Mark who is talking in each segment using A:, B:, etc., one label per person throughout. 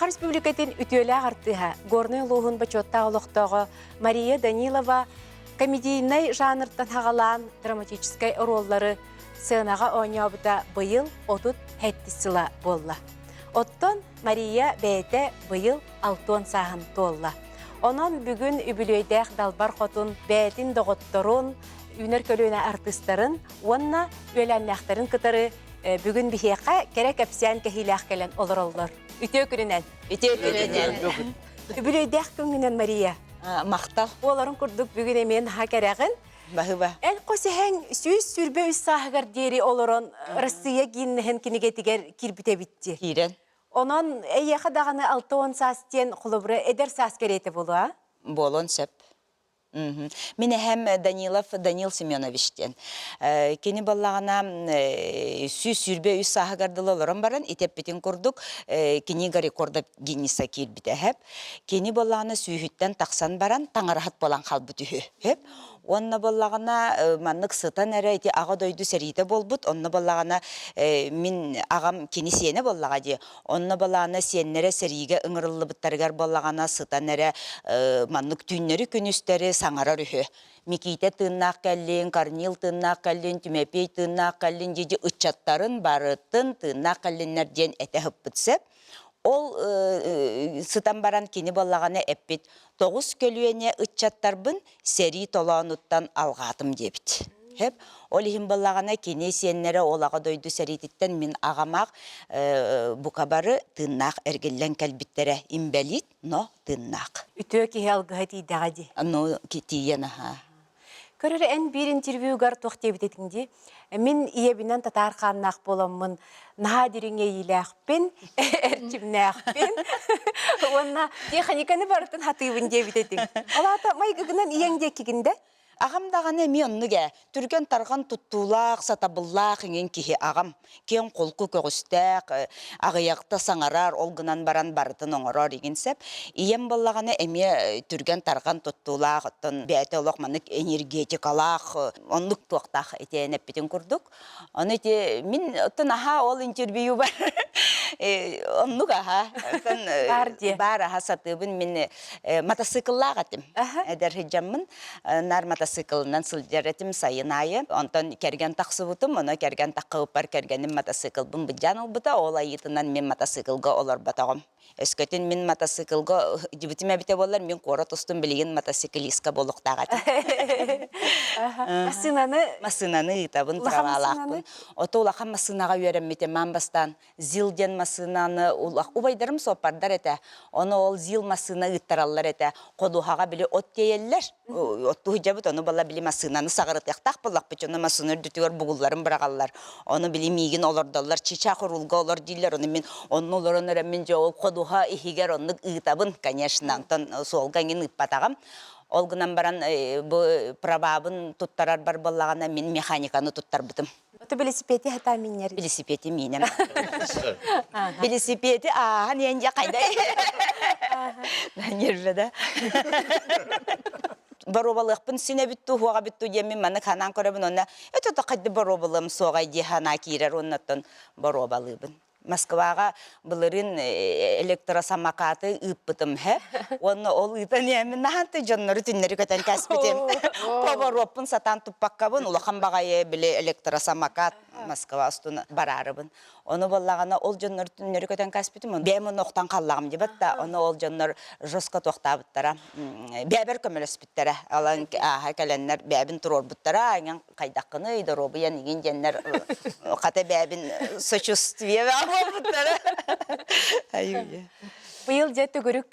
A: Саха Республикатын үтүөлээх артыыһа, Горнай улууһун бочуоттаах олохтооҕо Мария Данилова комедийнай жанртан хаҕалаан драматическай оруоллары сценаҕа оонньообута быйыл 37 сыла буолла. Оттон Мария бэйэтэ быйыл 60 сааһын туолла. Онон бүгүн үбүлүөйдээх Далбар Хотун бэйэтин доҕотторун, үүнэр көлүөнэ артыыстарын уонна үөлээннээхтэрин кытары бүгүн биһиэхэ кэрэ кэпсээн кэһиилээх кэлэн олороллор. Үтүө күнүнэн!
B: Үтүө күнүнэн!
A: Үбүлүөйдээх күҥҥүнэн, Мария!
B: Махтал!
A: Буоларын курдук бүгүн эмиэ наһаа кэрэҕин.
B: Баһыба.
A: Эн хос эһэҥ 123 сааһыгар диэри олорон Россия Гиннеһин кинигэтигэр киирбит эбит дии.
B: Киирэн.
A: Онон эйиэхэ даҕаны 60 саас диэн холобура эдэр саас кэриэтэ буолуо, а?
B: Буолуон сөп. Мин эһэм Данилов Данил Семенович диэн. Кини буоллаҕына 123 сааһыгар дылы олорон баран итеппитин курдук книга рекорда Гиннеса киирбитэ эһэп. Кини буоллаҕына сүүһүттэн тахсан баран таҥараһыт буолан хаалбыт үһү. Эһэп. Уонна буоллаҕына маннык сытан эрэ ити Аҕа дойду сэриитэ буолбут, онно буоллаҕына мин аҕам кини сиэнэ буоллаҕа дии. Онно балаана сиэннэрэ сэриигэ ыҥырыллыбыттарыгар буоллаҕына сытан эрэ маннык түүннэри-күнүстэри саҥарар үһү. Микиитэ тыыннаах кэллин, Корнил тыыннаах кэллин, Түмэпиэй тыыннаах кэллин дии ыччаттарын барытын тыыннаах кэллиннэр диэн этэ сыппыт сөп. Ол сытан баран кини буоллаҕына эппит тоҕус көлүөнэ ыччаттарбын сэрии толоонуттан алҕаатым диэбит. Хэп. Ол иһин буоллаҕына кини сиэннэрэ ол аҕа дойду сэриититтэн мин аҕамаах бука бары тыыннаах эргиллэн кэлбиттэрэ инбэлиит, но тыыннаах.
A: Үтүө киһи алгыһа тиийдэҕэ дии.
B: Ну, тиийэн аһаа.
A: Көрөр эн биир интервьюгар туох диэбит этиҥ дии? Мин ийэбинэн татаар хааннаах буоламмын наһаа дириҥ иэйиилээхпин, эрчимнээхпин уонна техниканы барытын хатыыбын диэбит этиҥ. Ол аата майгыгынан ийэҥ диэккигин да?
B: Аҕам даҕаны эмиэ оннук ээ. Түргэн-тарҕан туттуулаах, сатабыллаах иҥин киһи аҕам. Киэҥ холку көҕүстээх, аҕыйахта саҥарар, ол гынан баран барытын оҥорор игин сөп. Ийэм буоллаҕына эмиэ түргэн-тарҕан туттуулаах, оттон бэйэтэ олох маннык энергетикалаах, оннук туохтаах итиэн эппитин курдук. Ону ити мин оттон аһаа ол интервьюбар оннук аһаа. Оттон
A: Баар диэ.
B: баар аһа сатыыбын мин матасыыкыллаах этим. Эдэр сылдьаммын наар матасыыкылынан сылдьар этим сайын аайы. Онтон кэргэн тахсыбытым, ону кэргэн таххыбыппар кэргэним матасыыкылбын быдьаан ылбыта, ол айыытынан мин матасыыкылга олорботоҕум. Өскөтүн мин матасыыкылга дьибитим эбитэ буоллар, мин куорат устун билигин мотоциклистка буолуохтаах этим.
A: Массыынаны
B: Массыынаны ыытабын, правалаахпын. Ото улахан массыынаҕа үөрэммитим. Маан бастаан ЗИЛ диэн массыынаны убайдарым суоппардар этэ. Ону ол ЗИЛ массыына ыыттараллар этэ. Ходуһаҕа били от тиэйэллэр. Оттуу сылдьабыт, ону буолла били массыынаны саҕырытыахтаах буоллахпыт, ону массыына үрдүтүгэр бугулларын быраҕаллар. Ону били миигин олордоллор, чычаах уруулга олор дииллэр, ону мин онно олорон эрэ мин дьэ ол ходуһа иһигэр оннук ыытабын, конечно, онтон суолга эҥин ыыппатаҕым. Ол гынан баран бу правабын туттарарбар буоллаҕына мин механиканы туттарбытым.
A: Ото велосипеди хата миннер.
B: Велосипеди минем. Велосипеди ааһан иэн дьэ хайда. Нерве да. Боруобалыахпын син эбит туу, хуоҕа эбит туу диэн мин маннык ханаан көрөбүн онно это хайда боруобалыам суоҕай дии санаа киирэр уоннаттан боруобалыыбын. Москваҕа былырыын электросамокаты ыыппытым һэ. Уонна ол ыытан иһэммин наһаанты дьоннору түннэри көтөн кээспитим. Повороппун сатаан туппаккабын улахан баҕайы били электросамокат Москва устун бараарыбын. Ону буоллаҕына ол дьоннору түннэри көтөн кээспитим. Бэйэм ону охтон халлаҕым дибат да, ону ол дьоннор жестко туохтаабыттара. Бэйэбэр көмөлөспүттэрэ. Алан ааһа кэлэннэр бэйэбин туруорбуттара, иҥэн хайдаххыный, доруобуйан игин диэннэр хата бэйэбин сочувствие буолбуттара.
A: Быйыл дьэ төгүрүк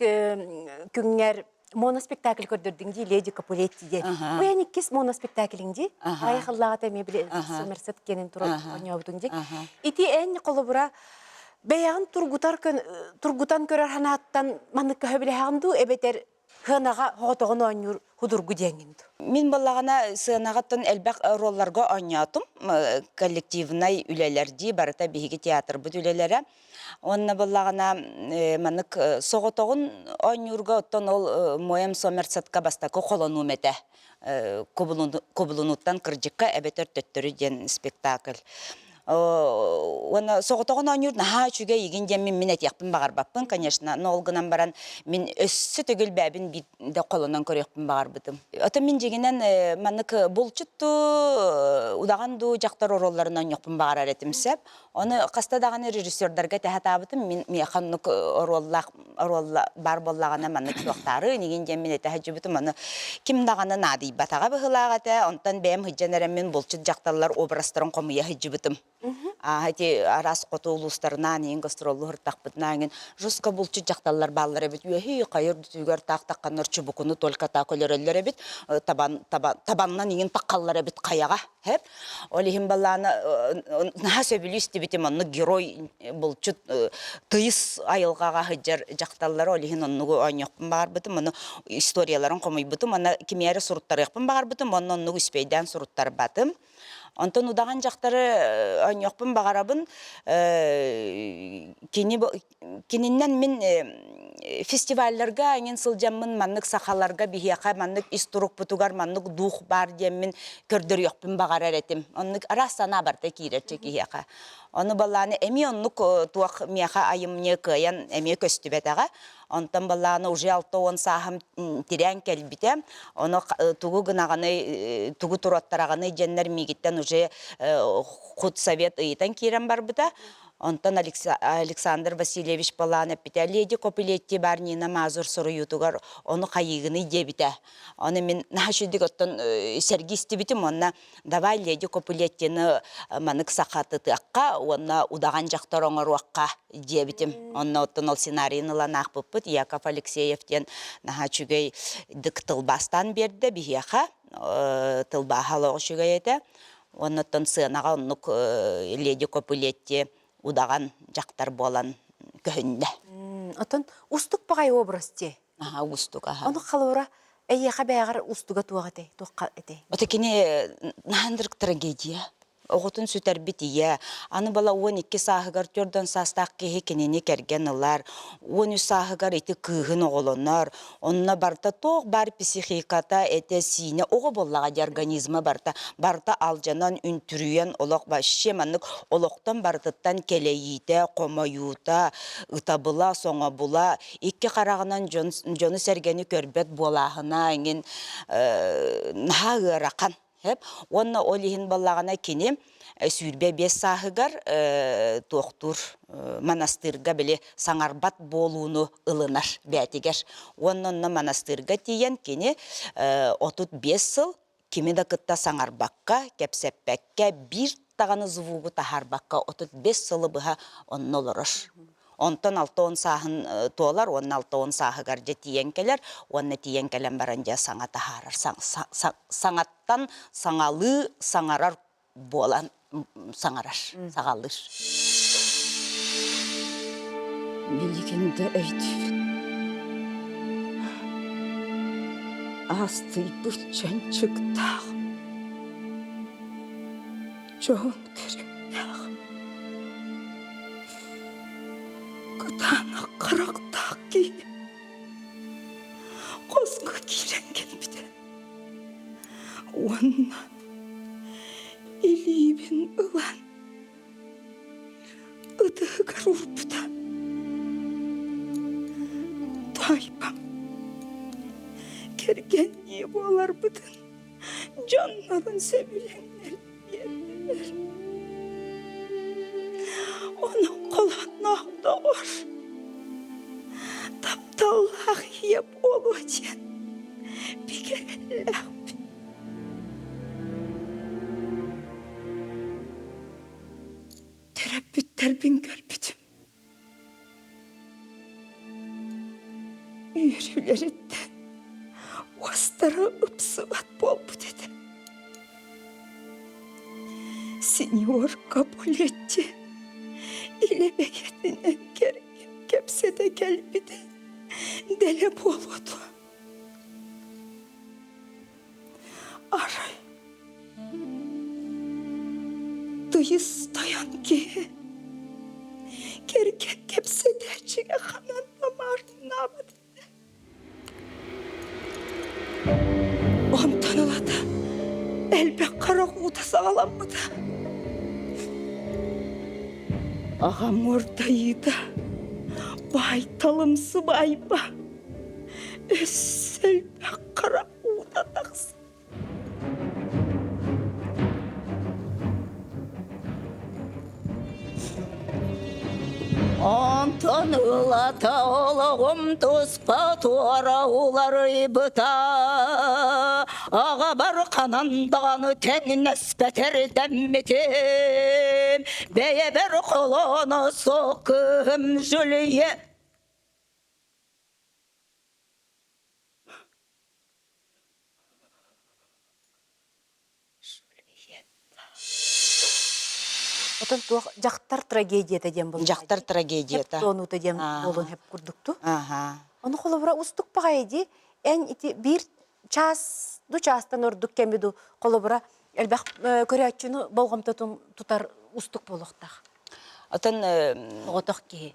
A: күҥҥэр моноспектакль көрдөрдүҥ дии Леди Капулетти диэн. Бу эн иккис моноспектаклиҥ дии. Ай халлаҕата эмиэ били Сомерсет киэнин туран оонньообутуҥ дии. Ити эн холобура бэйэҕин тургутар тургутан көрөр санааттан маннык көһө дуу эбэтэр сыанаҕа соҕотоҕун оонньуур худургу диэҥҥин дуу?
B: Мин буоллаҕына сыанаҕаттан элбэх ролларга оонньоотум. Коллективнай үлэлэр дии, барыта биһиги театрбыт үлэлэрэ. Уонна буоллаҕына маннык соҕотоҕун оонньуурга оттон ол Моем Сомерсетка бастакы холонуум этэ. Кубулунуттан кырдьыкка эбэтэр төттөрү диэн спектакль. Уонна соҕотоҕун оонньуур наһаа үчүгэй игин диэн мин этиэхпин баҕарбаппын, конечно, но ол гынан баран мин өссө төгүл бэйэбин биирдэ холонон көрүөхпүн баҕарбытым. Оттон мин дьиҥинэн маннык булчут дуу, удаҕан дуу дьахтар оруолларын оонньуохпун баҕарар этим сөп. Ону хаста даҕаны режиссердарга этэ сатаабытым, мин миэхэ оннук оруоллаах оруолла баар буоллаҕына маннык суохтаары инигин диэн мин этэ сылдьыбытым. Ону ким даҕаны наадыйбатаҕа быһыылаах этэ. Онтон бэйэм сылдьан эрэммин булчут дьахталлар образтарын хомуйа сылдьыбытым. Аа ити араас хоту улуустарынан иин гастроллу сыртахпытына иҥин жестко булчут дьахталлар бааллар эбит. Үөһүй хайыр үрдүгэр таах тахханнар чубукуну только так өлөрөллөр эбит. Табан, табан, табаннан иҥин таххаллар эбит хайаҕа. Хэп. Ол иһин балаана наһаа сөбүлүү истибитим оннук герой булчут тыйыс айылҕаҕа сылдьар дьахталлары ол иһин оннугу оонньуохпун баҕарбытым ону историяларын хомуйбутум уонна кимиэрэ суруттарыахпын баҕарбытым уонна оннук үспэйдээн суруттарбатым. Онтон удаҕан дьахтары оонньуохпун баҕарабын кини кининнэн мин фестивалларга эҥин сылдьаммын маннык сахаларга биһиэхэ маннык ис турукпутугар маннык дух баар диэммин көрдөрүөхпүн баҕарар этим. Оннук араас санаа барыта киирэрчэ киһиэхэ. Ону баллааны эмиэ оннук туох миэхэ айымньы кыайан эмиэ көстүбэтэҕэ. Онтон баллааны уже 60 сааһым тирээн кэлбитэ. Ону тугу гынаҕыный, тугу туруоттараҕыный диэннэр миигиттэн уже худсовет ыйытан киирэн барбыта. Онтон Александр Васильевич Балан эппитэ, «Леди Копилетти бар Нина Мазур суруйуутугар ону хайыыгыный» диэбитэ. Ону мин наһаа үчүгдүк оттон сэргии истибитим уонна давай Леди Копилеттины манык сахатытыахха уонна удаҕан дьахтар оҥоруохха диэбитим. Онно оттон ол сценарийын ылан аахпыппыт Яков Алексеев диэн наһаа үчүгэй дык тылбаастаан биэрдэ биһиэхэ. Тылбааһа олох үчүгэй этэ. Оннуттан сыанаҕа оннук Леди Копулетти удаҕан дьахтар буолан көһүннэ.
A: Оттон устук баҕайы образ дии.
B: Аха, устук, аха.
A: Ону халура эйиэхэ бэйэҕэр устуга туох этэй, туохха этэй?
B: Ото кини наһандырык трагедия. Оҕотун сүтэрбит ийэ, аны бала 12 сааһыгар төрдөн саастаах киһи кинини кэргэн ылар, 13 сааһыгар ити кыыһын оҕолонор, Онно барыта туох баар психиката, этэ-сиинэ, оҕо буоллаҕа дии организма барыта, барыта алдьанан, үнтүрүйэн олох вообще маннык олохтон барытыттан кэлэйиитэ, хомойуута, ытабыла, соҥобула, икки хараҕынан дьон, дьону-сэргэни көрбөт буолааһына эҥин наһаа ыарахан. Уонна ол иһин буоллаҕына кини 25 сааһыгар туохтуур манастыырга били саҥарбат буолууну ылынар бээтигэр. Уонна онно манастыырга тиийэн кини 35 сыл кими да кытта саҥарбакка, кэпсэппэккэ, биир даҕаны звугу таһаарбакка 35 сылы быһа онно олорор. Онтон 60 сааһын туолар уонна 60 сааһыгар дьэ тиийэн кэлэр уонна тиийэн кэлэн баран дьэ саҥа таһаарар саҥаттан саҥалыы саҥарар буолан саҥарар саҕалыыр.
C: Билигин да өйдүүбүн. Аастыйбыт чанчыктаах, дьоһун көрүҥнээх Кытаанах харахтаах киһи хоско киирэн кэлбитэ уонна илиибин ылан ытыһыгар уурбута. Таайбам кэргэннии буоларбытын дьоннорун сөбүлэҥнэр биэрдилэр. Онон холонноох доҕор, тапталлаах ийэ буолуо диэн бигэ эрэллээхпин. Төрөппүттэрбин көрбүтүм. Үөрүүлэриттэн уостара ыпсыбат буолбут этэ. Синьор Капулетти илэ бэйэтинэн кэргэн кэпсэтэ кэлбитэ дэлэ буолуо дуо? Арай тыйыс тойон киһи кэргэн кэпсэтээччигэ ханан да маарыннаабат этэ. Онтон ылата элбэх харах уута саҕаламмыта. Аҕам уордайыыта баайталым сыбаайба өссө элбэх хара уута тахса. Онтон ылата олоҕум туспа туора уларыйбыта. Аҕабар ханан даҕаны тэҥнэспэтэр дэммитим. Бэйэбэр холооно суох кыыһым Жюлье
A: Отон туох дьахтар трагедията диэн буолла.
B: Дьахтар трагедията.
A: Хеп туонуута диэн буолуон хеп курдукту.
B: Аха.
A: Ону холобура устук баҕайы дии. Эн ити биир час ду чаастан ордук кэми ду холобура элбэх көрөөччүнү болҕомтотун тутар устук буолуохтаах.
B: Отон
A: Оҕотох киһи.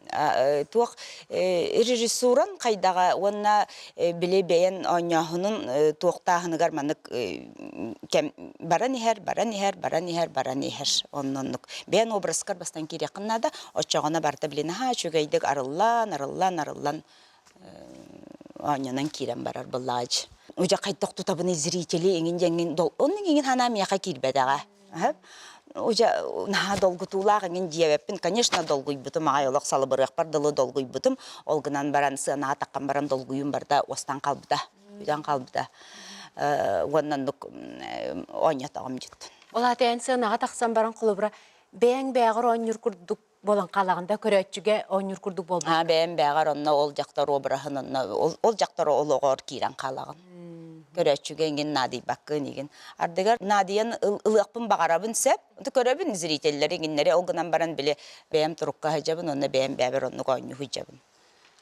B: туох режиссуран хайдаҕа уонна били бэйэн оонньооһунун туохтааһыныгар маннык кэм баран иһэр, баран иһэр, баран иһэр, баран иһэр онноннук. Бэйэн образкар бастан киириэххин наада, оччоҕуна барыта били наһаа үчүгэйдик арыллан, арыллан, арыллан оонньонон киирэн барар былаадь. Уже хайдах тутабыный зрители иҥин диэҥҥин оннук иҥин санаа миэхэ киирбэтэҕэ. Уже наһаа долгутуулаах иҥин диэбэппин. Конечно, долгуйбутум аҕай олох салыбырыахпар дылы долгуйбутум. Ол гынан баран сыанаҕа таххан баран долгуйуум барыта уостан хаалбыта, бүтэн хаалбыта. Уонна оннук оонньотоҕум дьиттэн.
A: Ол аата эн сыанаҕа тахсан баран холобура бэйэҥ бэйэҕэр оонньуур курдук буолан хаалаҕын да көрөөччүгэ оонньуур курдук буолбат.
B: Аа бэйэм бэйэҕэр онно ол дьахтар обраһын онно ол, ол дьахтар олоҕор киирэн хаалаҕын. Көрөөччүгэ иҥин наадыйбаккын игин. Ардыгар наадыйан ылыахпын баҕарабын сөп. Көрөбүн зрителлэри иҥиннэри ол гынан баран били бэйэм турукка сылдьабын онно бэйэм бэйэбэр оннук оонньуу сылдьабын.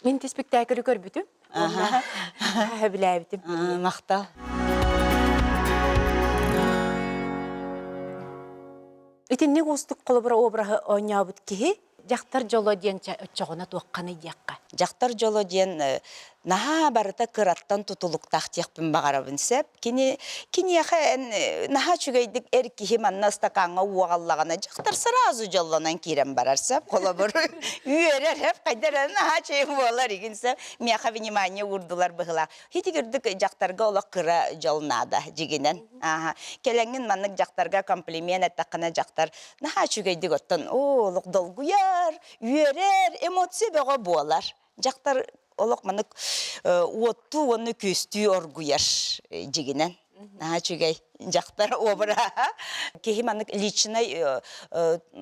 A: Мин ти спектаклы көрбүтүм. Уонна сөбүлээбитим.
B: Махтал.
A: Итинник уустук холобура обраһы оонньообут киһи дьахтар дьоло диэн оччоҕуна туохханый диэххэ.
B: Дьахтар дьоло диэн наһаа барыта кыраттан тутулуктаах диэхпин баҕарабын сөп. Кини киниэхэ эн наһаа үчүгэйдик эр киһи манна ыстакааҥҥа уоҕаллаҕына дьахтар сразу дьоллонон киирэн барар сөп. Холобур үөрэр сөп хайда эрэ наһаа үчүгэй буолар игин сөп. Миэхэ внимание уурдулар быһыылаах. Ити курдук дьахтарга олох кыра дьол наада дьигинэн. Ааха. Кэлэҥҥин маннык дьахтарга комплимент эттэххинэ дьахтар наһаа үчүгэйдик оттон оо олох долгуйар, үөрэр, эмоция бөҕө буолар. Дьахтар олох маннык уоттуу уонна күөстүү оргуйар дьигинэн. Наһаа үчүгэй дьахтар обраһа. Киһи маннык личнай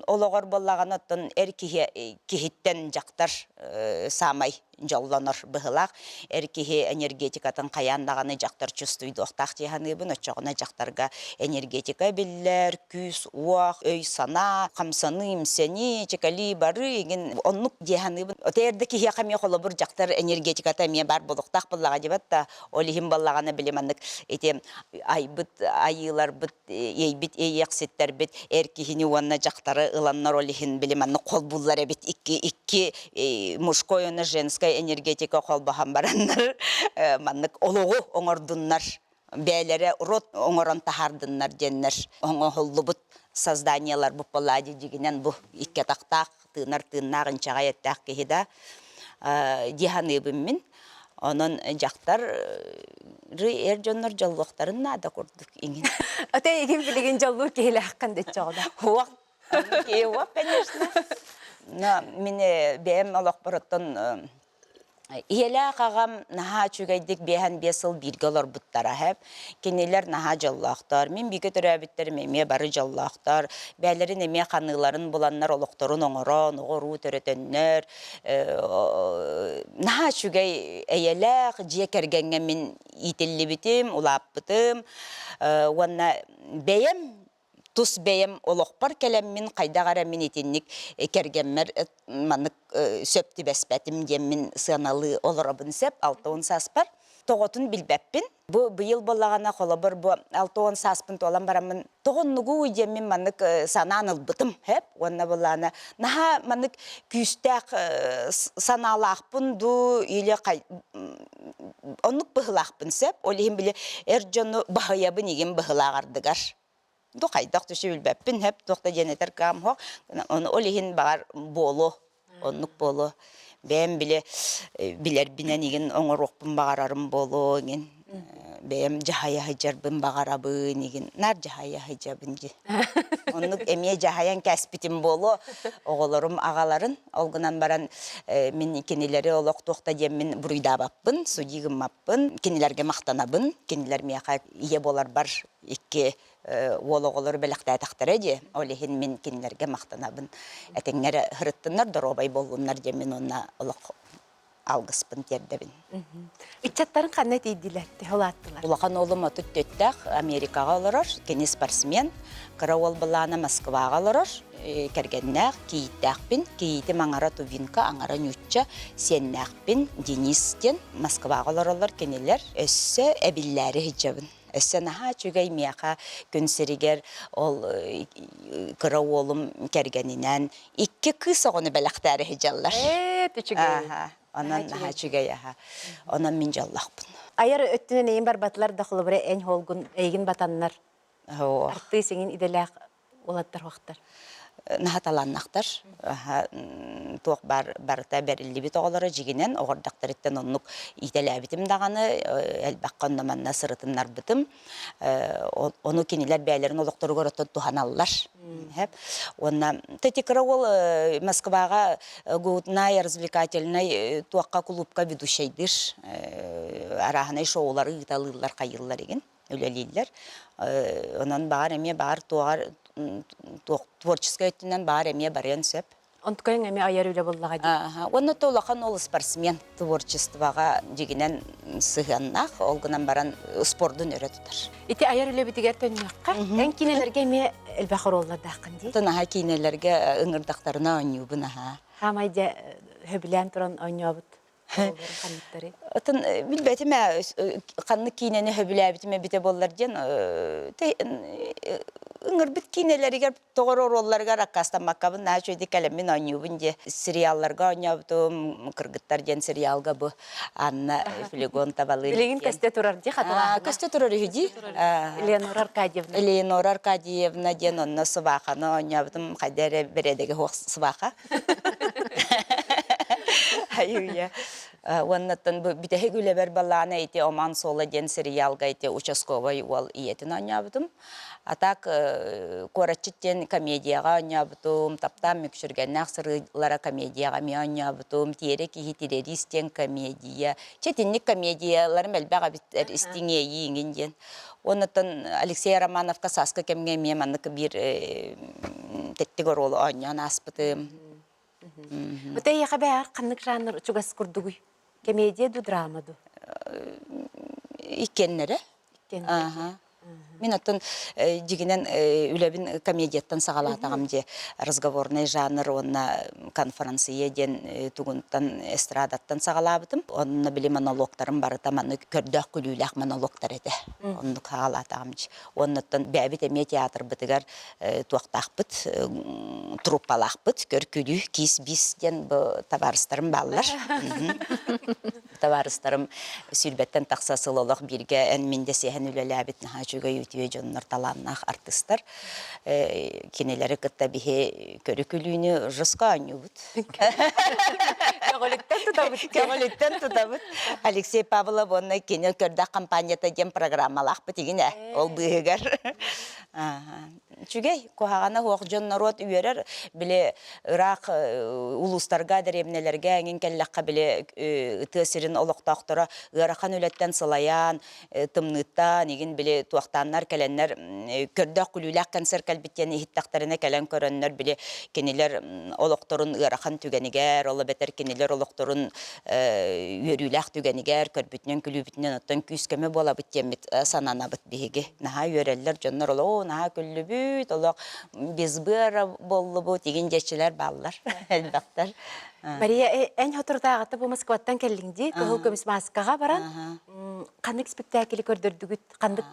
B: олоҕор буоллаҕына оттон эр киһи киһиттэн дьахтар саамай дьоллонор быһылаах. Эр киһи энергетикатын хайаан даҕаны дьахтар чувствуйдуохтаах дии саныыбын. Оччоҕуна дьахтарга энергетика биллэр, күүс-уох, өй-санаа, хамсаныы-имсэнии, чэкэлии барыы игин оннук дии саныыбын. Эр да киһиэхэ эмиэ холобур дьахтар энергетиката эмиэ баар буолуохтаах буоллаҕа дии да ол иһин буоллаҕына били маннык ити айбыт айыыларбыт иэйбит иэйиэхситтэрбит эр киһини уонна дьахтары ыланнар ол иһин били маннык холбууллар эбит икки икки мужской уонна женскай энергетика холбоһон бараннар маннык олоҕу оҥордуннар бэйэлэрэ род оҥорон таһаардыннар диэннэр оҥоһуллубут созданиелар бу паллади дьигинэн бу икки атахтаах тыынар тыыннаах инчэҕэй эттээх киһи да дии саныыбын мин онон дьахтар эр дьоннор дьоллуохтарын наада курдук иҥин
A: Ата игин билигин дьоллуур киһилээххин деччоҕуна.
B: Уох, уох, конечно. Но мин бэйэм олохпоруттан Ийэлээх аҕам наһаа үчүгэйдик 55 сыл бииргэ олорбуттара һэп. Кинилэр наһаа дьоллоохтор. Мин бииргэ төрөөбүттэрим эмиэ бары дьоллоохтор. Бэйэлэрин эмиэ ханыыларын буланнар олохторун оҥорон, оҕо-уруу төрөтөннөр. Наһаа үчүгэй эйэлээх дьиэ кэргэҥҥэ мин иитиллибитим, улааппытым. Уонна бэйэм тус бэйэм олохпор кэлэммин хайдах эрэ мин итинник кэргэммэр маннык сөп түбэспэтим диэммин сыаналыы олоробун сөп 60 сааспар тоҕотун билбэппин бу быйыл буоллаҕына холобур бу 60 сааспын туолан бараммын тоҕоннугуу диэммин маннык санаан ылбытым сөп уонна буоллаҕына наһаа маннык күүстээх санаалаахпын дуу или оннук быһылаахпын сөп ол иһин били эр дьону баһыйабын игин быһылаах ардыгар. Ду хайдах түшү билбэппин хэп туох да диэн этэр кыам суох. Ону ол иһин баҕар буолуо, оннук буолуо. Бэйэм биле билэрбинэн игин оҥоруохпун баҕарарым буолуо игин. Бэйэм дьаһайа сылдьарбын баҕарабын игин. Наар дьаһайа сылдьабын дии. Оннук эмиэ дьаһайан кээспитим буолуо оҕолорум аҕаларын. Ол гынан баран мин кинилэри олох туох да диэммин буруйдаабаппын, судьи гыммаппын. Кинилэргэ махтанабын. Кинилэр миэхэ ийэ буоларбар икки уол оҕолору бэлэхтээтэхтэрэ дии. Ол иһин мин кинилэргэ махтанабын. Этэҥҥэ эрэ сырыттыннар, доруобай буоллуннар диэн мин уонна олох алгыспын тиэрдэбин.
A: Ыччаттарын ханна тиийдилэр, төһө улааттылар?
B: Улахан уолум 34-тээх Америкаҕа олорор, кини спортсмен. Кыра уол былаана Москваҕа олорор, кэргэннээх, кийииттээхпин. Кийиитим аҥара тувинка, аҥара ньуучча, сиэннээхпин Денис диэн. Москваҕа олороллор кинилэр. Өссө эбиллээри сылдьабын. Өссө наһаа үчүгэй миэхэ күн сиригэр ол кыра уолум кэргэнинээн икки кыыс оҕону бэлэхтээри сылдьаллар.
A: Ээ, үчүгэй.
B: Онон наһаа үчүгэй аха. Онон мин дьоллоохпун.
A: Айар өттүнэн эйин барбатылар да холобура эн холгун эйигин батаннар. Артыыс эҥин идэлээх уолаттар уохтар.
B: Наһаа талааннаахтар. Туох баар барыта бэриллибит оҕолоро дьигинэн оҕордохторуттан оннук иитэлээбитим даҕаны элбэххэ онно-манна сырытыннарбытым. Ону кинилэр бэйэлэрин олохторугар оттон туһаналлар. Уонна Тетикра уол Москваҕа Гуднай развлекательнай туохха кулуупка ведущайдыыр арааһынай шоулары ыыталыыллар хайыыллар игин. үлэлииллэр. Онон баар эмиэ баар туоҕар творческай өттүнэн баар эмиэ барыан сөп.
A: Онтукайыҥ эмиэ айар үлэ буоллаҕа дии.
B: Уонна то улахан уол спортсмен творчествоҕа дьигинэн сыһыаннаах, ол гынан баран спордун өрө тутар.
A: Ити айар үлэбитигэр төннүөххэ, эн киинэлэргэ эмиэ элбэх оруоллардааххын дии.
B: Наһаа киинэлэргэ ыҥырдахтарына оонньуубун аһаа.
A: Хаамай дьэ сөбүлээн туран оонньообут
B: Отон билбэтим ээ, ханнык киинэни сөбүлээбитим эбитэ буоллар диэн ыҥырбыт киинэлэригэр тоҕор оруолларыгар аккаастаммаккабын наһаа үчүгэйдик кэлэммин оонньуубун диэ. Сериалларга оонньообутум, Кыргыттар диэн сериалга бу Анна Флегонтовалыын.
A: Билигин көстө турар дии хатылааһына.
B: Көстө турар үһү дии.
A: Элеонора Аркадьевна.
B: Элеонора Аркадьевна диэн онно сыбааханы оонньообутум хайда эрэ бэрээдэгэ суох сыбааха. Айыыйа. Уоннаттан бу бүтэһик үлэбэр балаана ити Оман суола диэн сериалга ити участковай уол ийэтин оонньообутум. А так Куораччыт диэн комедияҕа оонньообутум, Таптаан мүксүргэннээх сырыылара комедияҕа эмиэ оонньообутум, Тиэрэ киһи террорист диэн комедия. Чэ итинник комедияларым элбэх эбиттэр истиҥ иэйии иҥин диэн. Оннуттан Алексей Романовка сааскы кэмҥэ эмиэ маннык биир тэттик оруолу оонньоон ааспытым.
A: Бу эйиэхэ бэйэҕэр ханнык жанр чугас курдугуй? Комедия ду, драма ду?
B: Иккиэннэрэ.
A: Иккиэннэрэ.
B: Мин оттон дьигинэн үлэбин комедияттан саҕалаатаҕым дии. Разговорный жанр уонна конферансье диэн тугунтан эстрадаттан саҕалаабытым. Онно били монологтарым барыта маннык көрдөөх күлүүлээх монологтар этэ. Оннук саҕалаатаҕым дии. Уоннаттан бэйэбит эмиэ театрбытыгар туохтаахпыт, труппалаахпыт, көр-күлүү, киис-биис диэн бу табаарыстарым бааллар. Табаарыстарым сүүрбэттэн тахса сыл олох бииргэ эн-мин дэсиһэн үлэлээбит наһаа үчүгэй үтүө дьоннор, талааннаах артыыстар. Кинилэри кытта биһи көрү-күлүүнү жестко оонньуубут.
A: Көҕүлүттэн тутабыт.
B: Көҕүлүттэн тутабыт. Алексей Павлов уонна кини көрдөөх компанията диэн программалаахпыт игинэ ол быыһыгар. Үчүгэй, куһаҕана суох дьон норуот үөрэр. Били ыраах улуустарга, дэриэбинэлэргэ эҥин кэллэххэ били тыа сирин олохтоохторо ыарахан үлэттэн сылайан, тымныыттан игин били туохтааннар кэлэннэр көрдөөх күлүүлээх концерт кэлбит диэн иһиттэхтэринэ кэлэн көрөннөр били кинилэр олохторун ыарахан түгэнигэр, ол эбэтэр кинилэр олохторун үөрүүлээх түгэнигэр көрбүтүнэн күлүүбүтүнэн оттон күүс-көмө буолабыт диэммит сананабыт биһиги. Наһаа үөрэллэр дьоннор олоо наһаа күллүбүт, олох без быара буоллубут, игин диэччилэр бааллар элбэхтэр.
A: Мария, эн соторутааҕыта бу Москваттан кэллиҥ дии, Кыһыл көмүс мааскаҕа баран. Ханнык спектаклы көрдөрдүгүт? Ханнык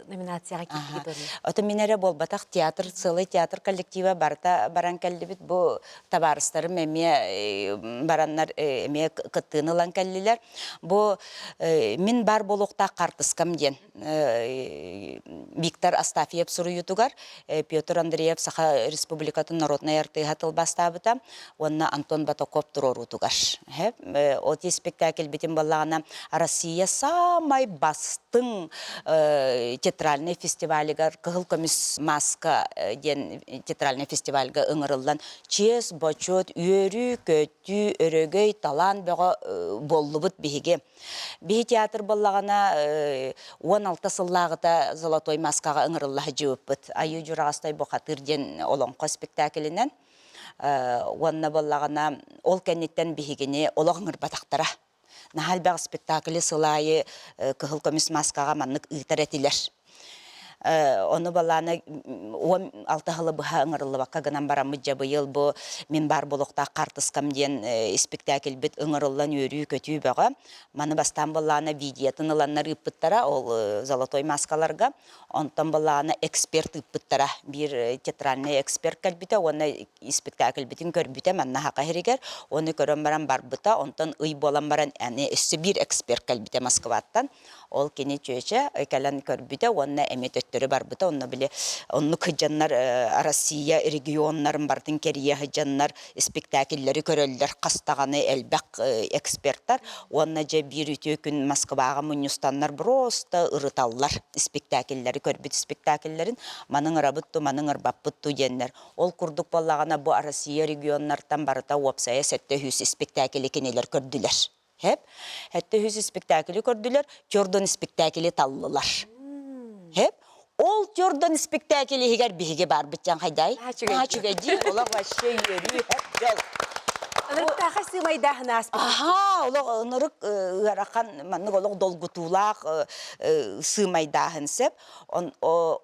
A: номинацияҕа киирдигит оны?
B: Ото мин эрэ буолбатах театр, целый театр коллектива барыта баран кэллибит. Бу табаарыстарым эмиэ бараннар эмиэ кыттыыны ылан кэллилэр. Бу мин бар буолуохтаах хаартыскам диэн Виктор Астафьев суруйуутугар Петр Андреев Саха Республикатын народнай артыыһа тылбаастаабыта уонна Антон Батаков туруоруутугар. Ол спектакльбитин буоллаҕына Россия саамай бастыҥ театральнай фестивалыгар Кыһыл көмүс маска диэн театральнай фестивальга ыҥырыллан чиэс, бочуот, үөрүү-көтүү, өрөгөй, талаан бөҕө буоллубут биһиги. Биһи театр буоллаҕына 16 сыллааҕыта Золотой маскаҕа ыҥырылла сылдьыбыппыт. Айыы Дьураҕастай бухатыыр диэн олоҥхо спектаклинэн. Уонна буоллаҕына ол кэнниттэн биһигини олох ыҥырбатахтара. Наһаа элбэх спектакли сыл аайы Кыһыл көмүс маскаҕа маннык ыытар этилэр. Ону балаана 16 сылы быһа ыҥырыллыбакка гынан бараммыт дьэ быйыл бу мин баар буолуохтаах хаартыскам диэн испиктээкилбит ыҥырыллан үөрүү-көтүү бөҕө. Маны бастаан буоллаҕына видеотын ыланнар ыыппыттара ол золотой маскаларга. Онтон буоллаҕына эксперт ыыппыттара. Биир театральный эксперт кэлбитэ уонна испиктээкилбитин көрбүтэ манна Саха сиригэр. Ону көрөн баран барбыта. Онтон ый буолан баран аны өссө биир эксперт кэлбитэ Москваттан. Ол кини чүөчэ кэлэн көрбүтэ уонна эмиэ төттөрү барбыта. Онно били оннук сыдьаннар Россия регионнарын барытын кэрийэ сыдьаннар спектакльлэри көрөллөр хас даҕаны элбэх эксперттар уонна дьэ биир үтүө күн Москваҕа мунньустаннар просто ырыталлар спектакльлэри көрбүт спектакльлэрин маны ыҥырабыт ту маны ыҥырбаппыт ту диэннэр ол курдук буоллаҕына бу Россия регионнартан барыта уопсайа 700 спектаклы кинилэр көрдүлэр Хэп. Хэттэ үһүс спектаклы көрдүлэр, Тёрдон спектаклы таллылар. Хэп. Ол Тёрдон спектакль иһигэр биһиги барбыт дьан хайдай. Үчүгэй Олох вообще үөрүү хэп дьол.
A: Ынырыктаахай сыымайдааһын ааспыт.
B: Аха, олох ынырык ыарахан маннык олох долгутуулаах сыымайдааһын сөп.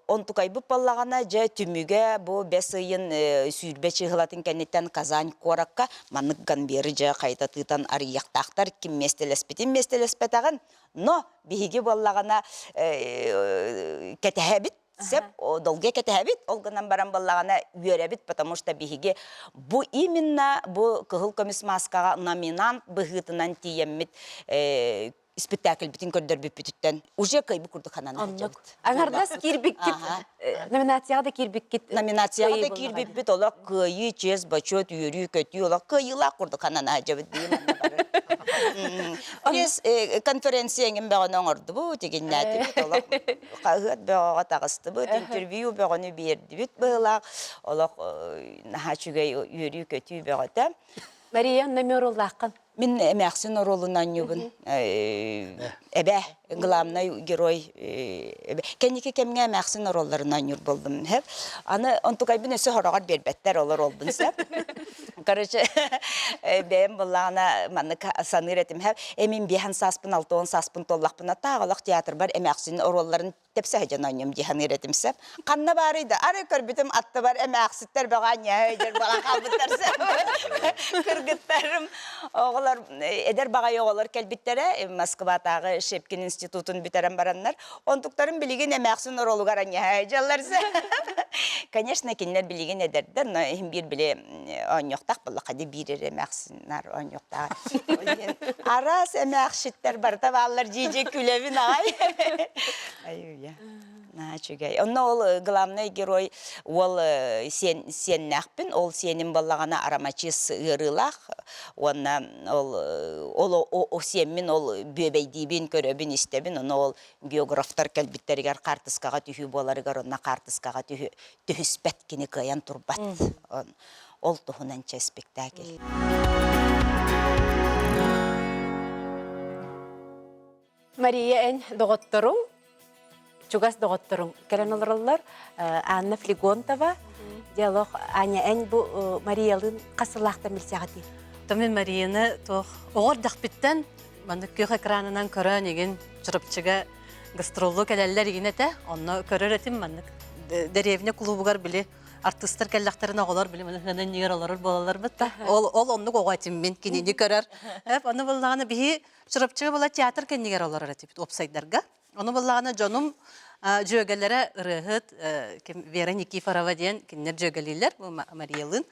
B: Онтукайбыт буоллаҕына, дьэ түмүгэ бу бэс ыйын 20 чыыһылатын кэнниттэн Казань куоракка маннык ганберы дьэ хайта тыытан арыйыахтаахтар ким миэстэлэспитин миэстэлэспэтэҕин. Но биһиги буоллаҕына кэтэһэбит сөп долгуйа кэтэһэбит ол гынан баран буоллаҕына үөрэбит потому что биһиги бу именно бу кыһыл көмүс мааскаҕа номинант быһыытынан тиийэммит испиктээкилбитин көрдөрбүппүтүттэн уже кыайбыт курдук ханан
A: Оннук. Аҥардас киирбиккит номинацияҕа да киирбиккит
B: номинацияҕа да киирбиппит олох кыайыы, чиэс, бочуот, үөрүү-көтүү олох кыайыылаах курдук ханан сылдьабыт дии манна бары. Пресс конференция эҥин бөҕөнү оҥордубут, тигиннээтибит олох хаһыат бөҕөҕө таҕыстыбыт, интервью бөҕөнү биэрдибит быһыылаах олох наһаа үчүгэй үөрүү-көтүү бөҕөтө.
A: Мария номер улааххын.
B: Мин эмээхсин оруолун оонньуубун. Эбэ, главный герой. Кэнники кэмҥэ эмээхсин оруолларын оонньуур буоллум. Аны онтукайбын өссө хороҕор биэрбэттэр, олор олбун сөп. Короче, бэйэм буоллаҕына маннык саныыр этим. Эмин биэһэн сааспын, 60 сааспын туоллахпына таах олох театрбар эмээхсин оруолларын тэпсэ сылдьан оонньуом дии саныыр этим сөп. Ханна баарый да, арай көрбүтүм аттыбар эмээхситтэр бөҕө анньа өйдөр буолан хаалбыттар сөп. Кыргыттарым, оҕолор, эдэр баҕайы оҕолор кэлбиттэрэ, Москватааҕы Шепкин институтун бүтэрэн бараннар, онтуктарын билигин эмээхсин оруолугар анньа дьаллар сөп. Конечно, кинилэр билигин эдэрдэр, но иһин биир били оонньуохтаах буоллахха дии биир эрэ эмээхсиннар оонньуохтаах. Араас эмээхситтэр барыта бааллар дии-дии күлэбин аҕай. Айуя. Наһаа үчүгэй. Онно ол главный герой уол сиэн сиэннээхпин. Ол сиэним буоллаҕына арамачыыс ыарыылаах. Уонна ол ол сиэммин ол бүөбэйдиибин, көрөбүн, истэбин. Ону ол географтар кэлбиттэригэр хаартыскаҕа түһүү буоларыгар онно хаартыскаҕа түһү түһүспэт кини кыайан турбат. Ол туһунан чэ спектакль.
A: Мария эн доҕотторуҥ, чугас доҕотторуҥ кэлэн олороллор. Анна Флегонтова, диалог Аня эн бу Мариялыын хас сыллаахтан билсэҕитий?
D: Мин Марияны туох оҕо эрдэхпиттэн маннык күөх экранынан көрөн игин Чурапчыга гастроллуу кэлэллэр игин этэ. Онно көрөр этим маннык дэриэбинэ клубугар били. артыыстар кэллэхтэринэ оҕолор били маны ыһыанан иннигэр олорор буолалларбыт да. Ол ол оннук оҕо этим мин кинини көрөр. Эп ону буллаҕына биһи Чурапчыга була театр кэннигэр олорор этибит уопсайдарга. Ону буллаҕына дьонум дьүөгэлэрэ ырыаһыт Вера Никифорова диэн кинилэр дьүөгэлиилэр бу Мариялыын.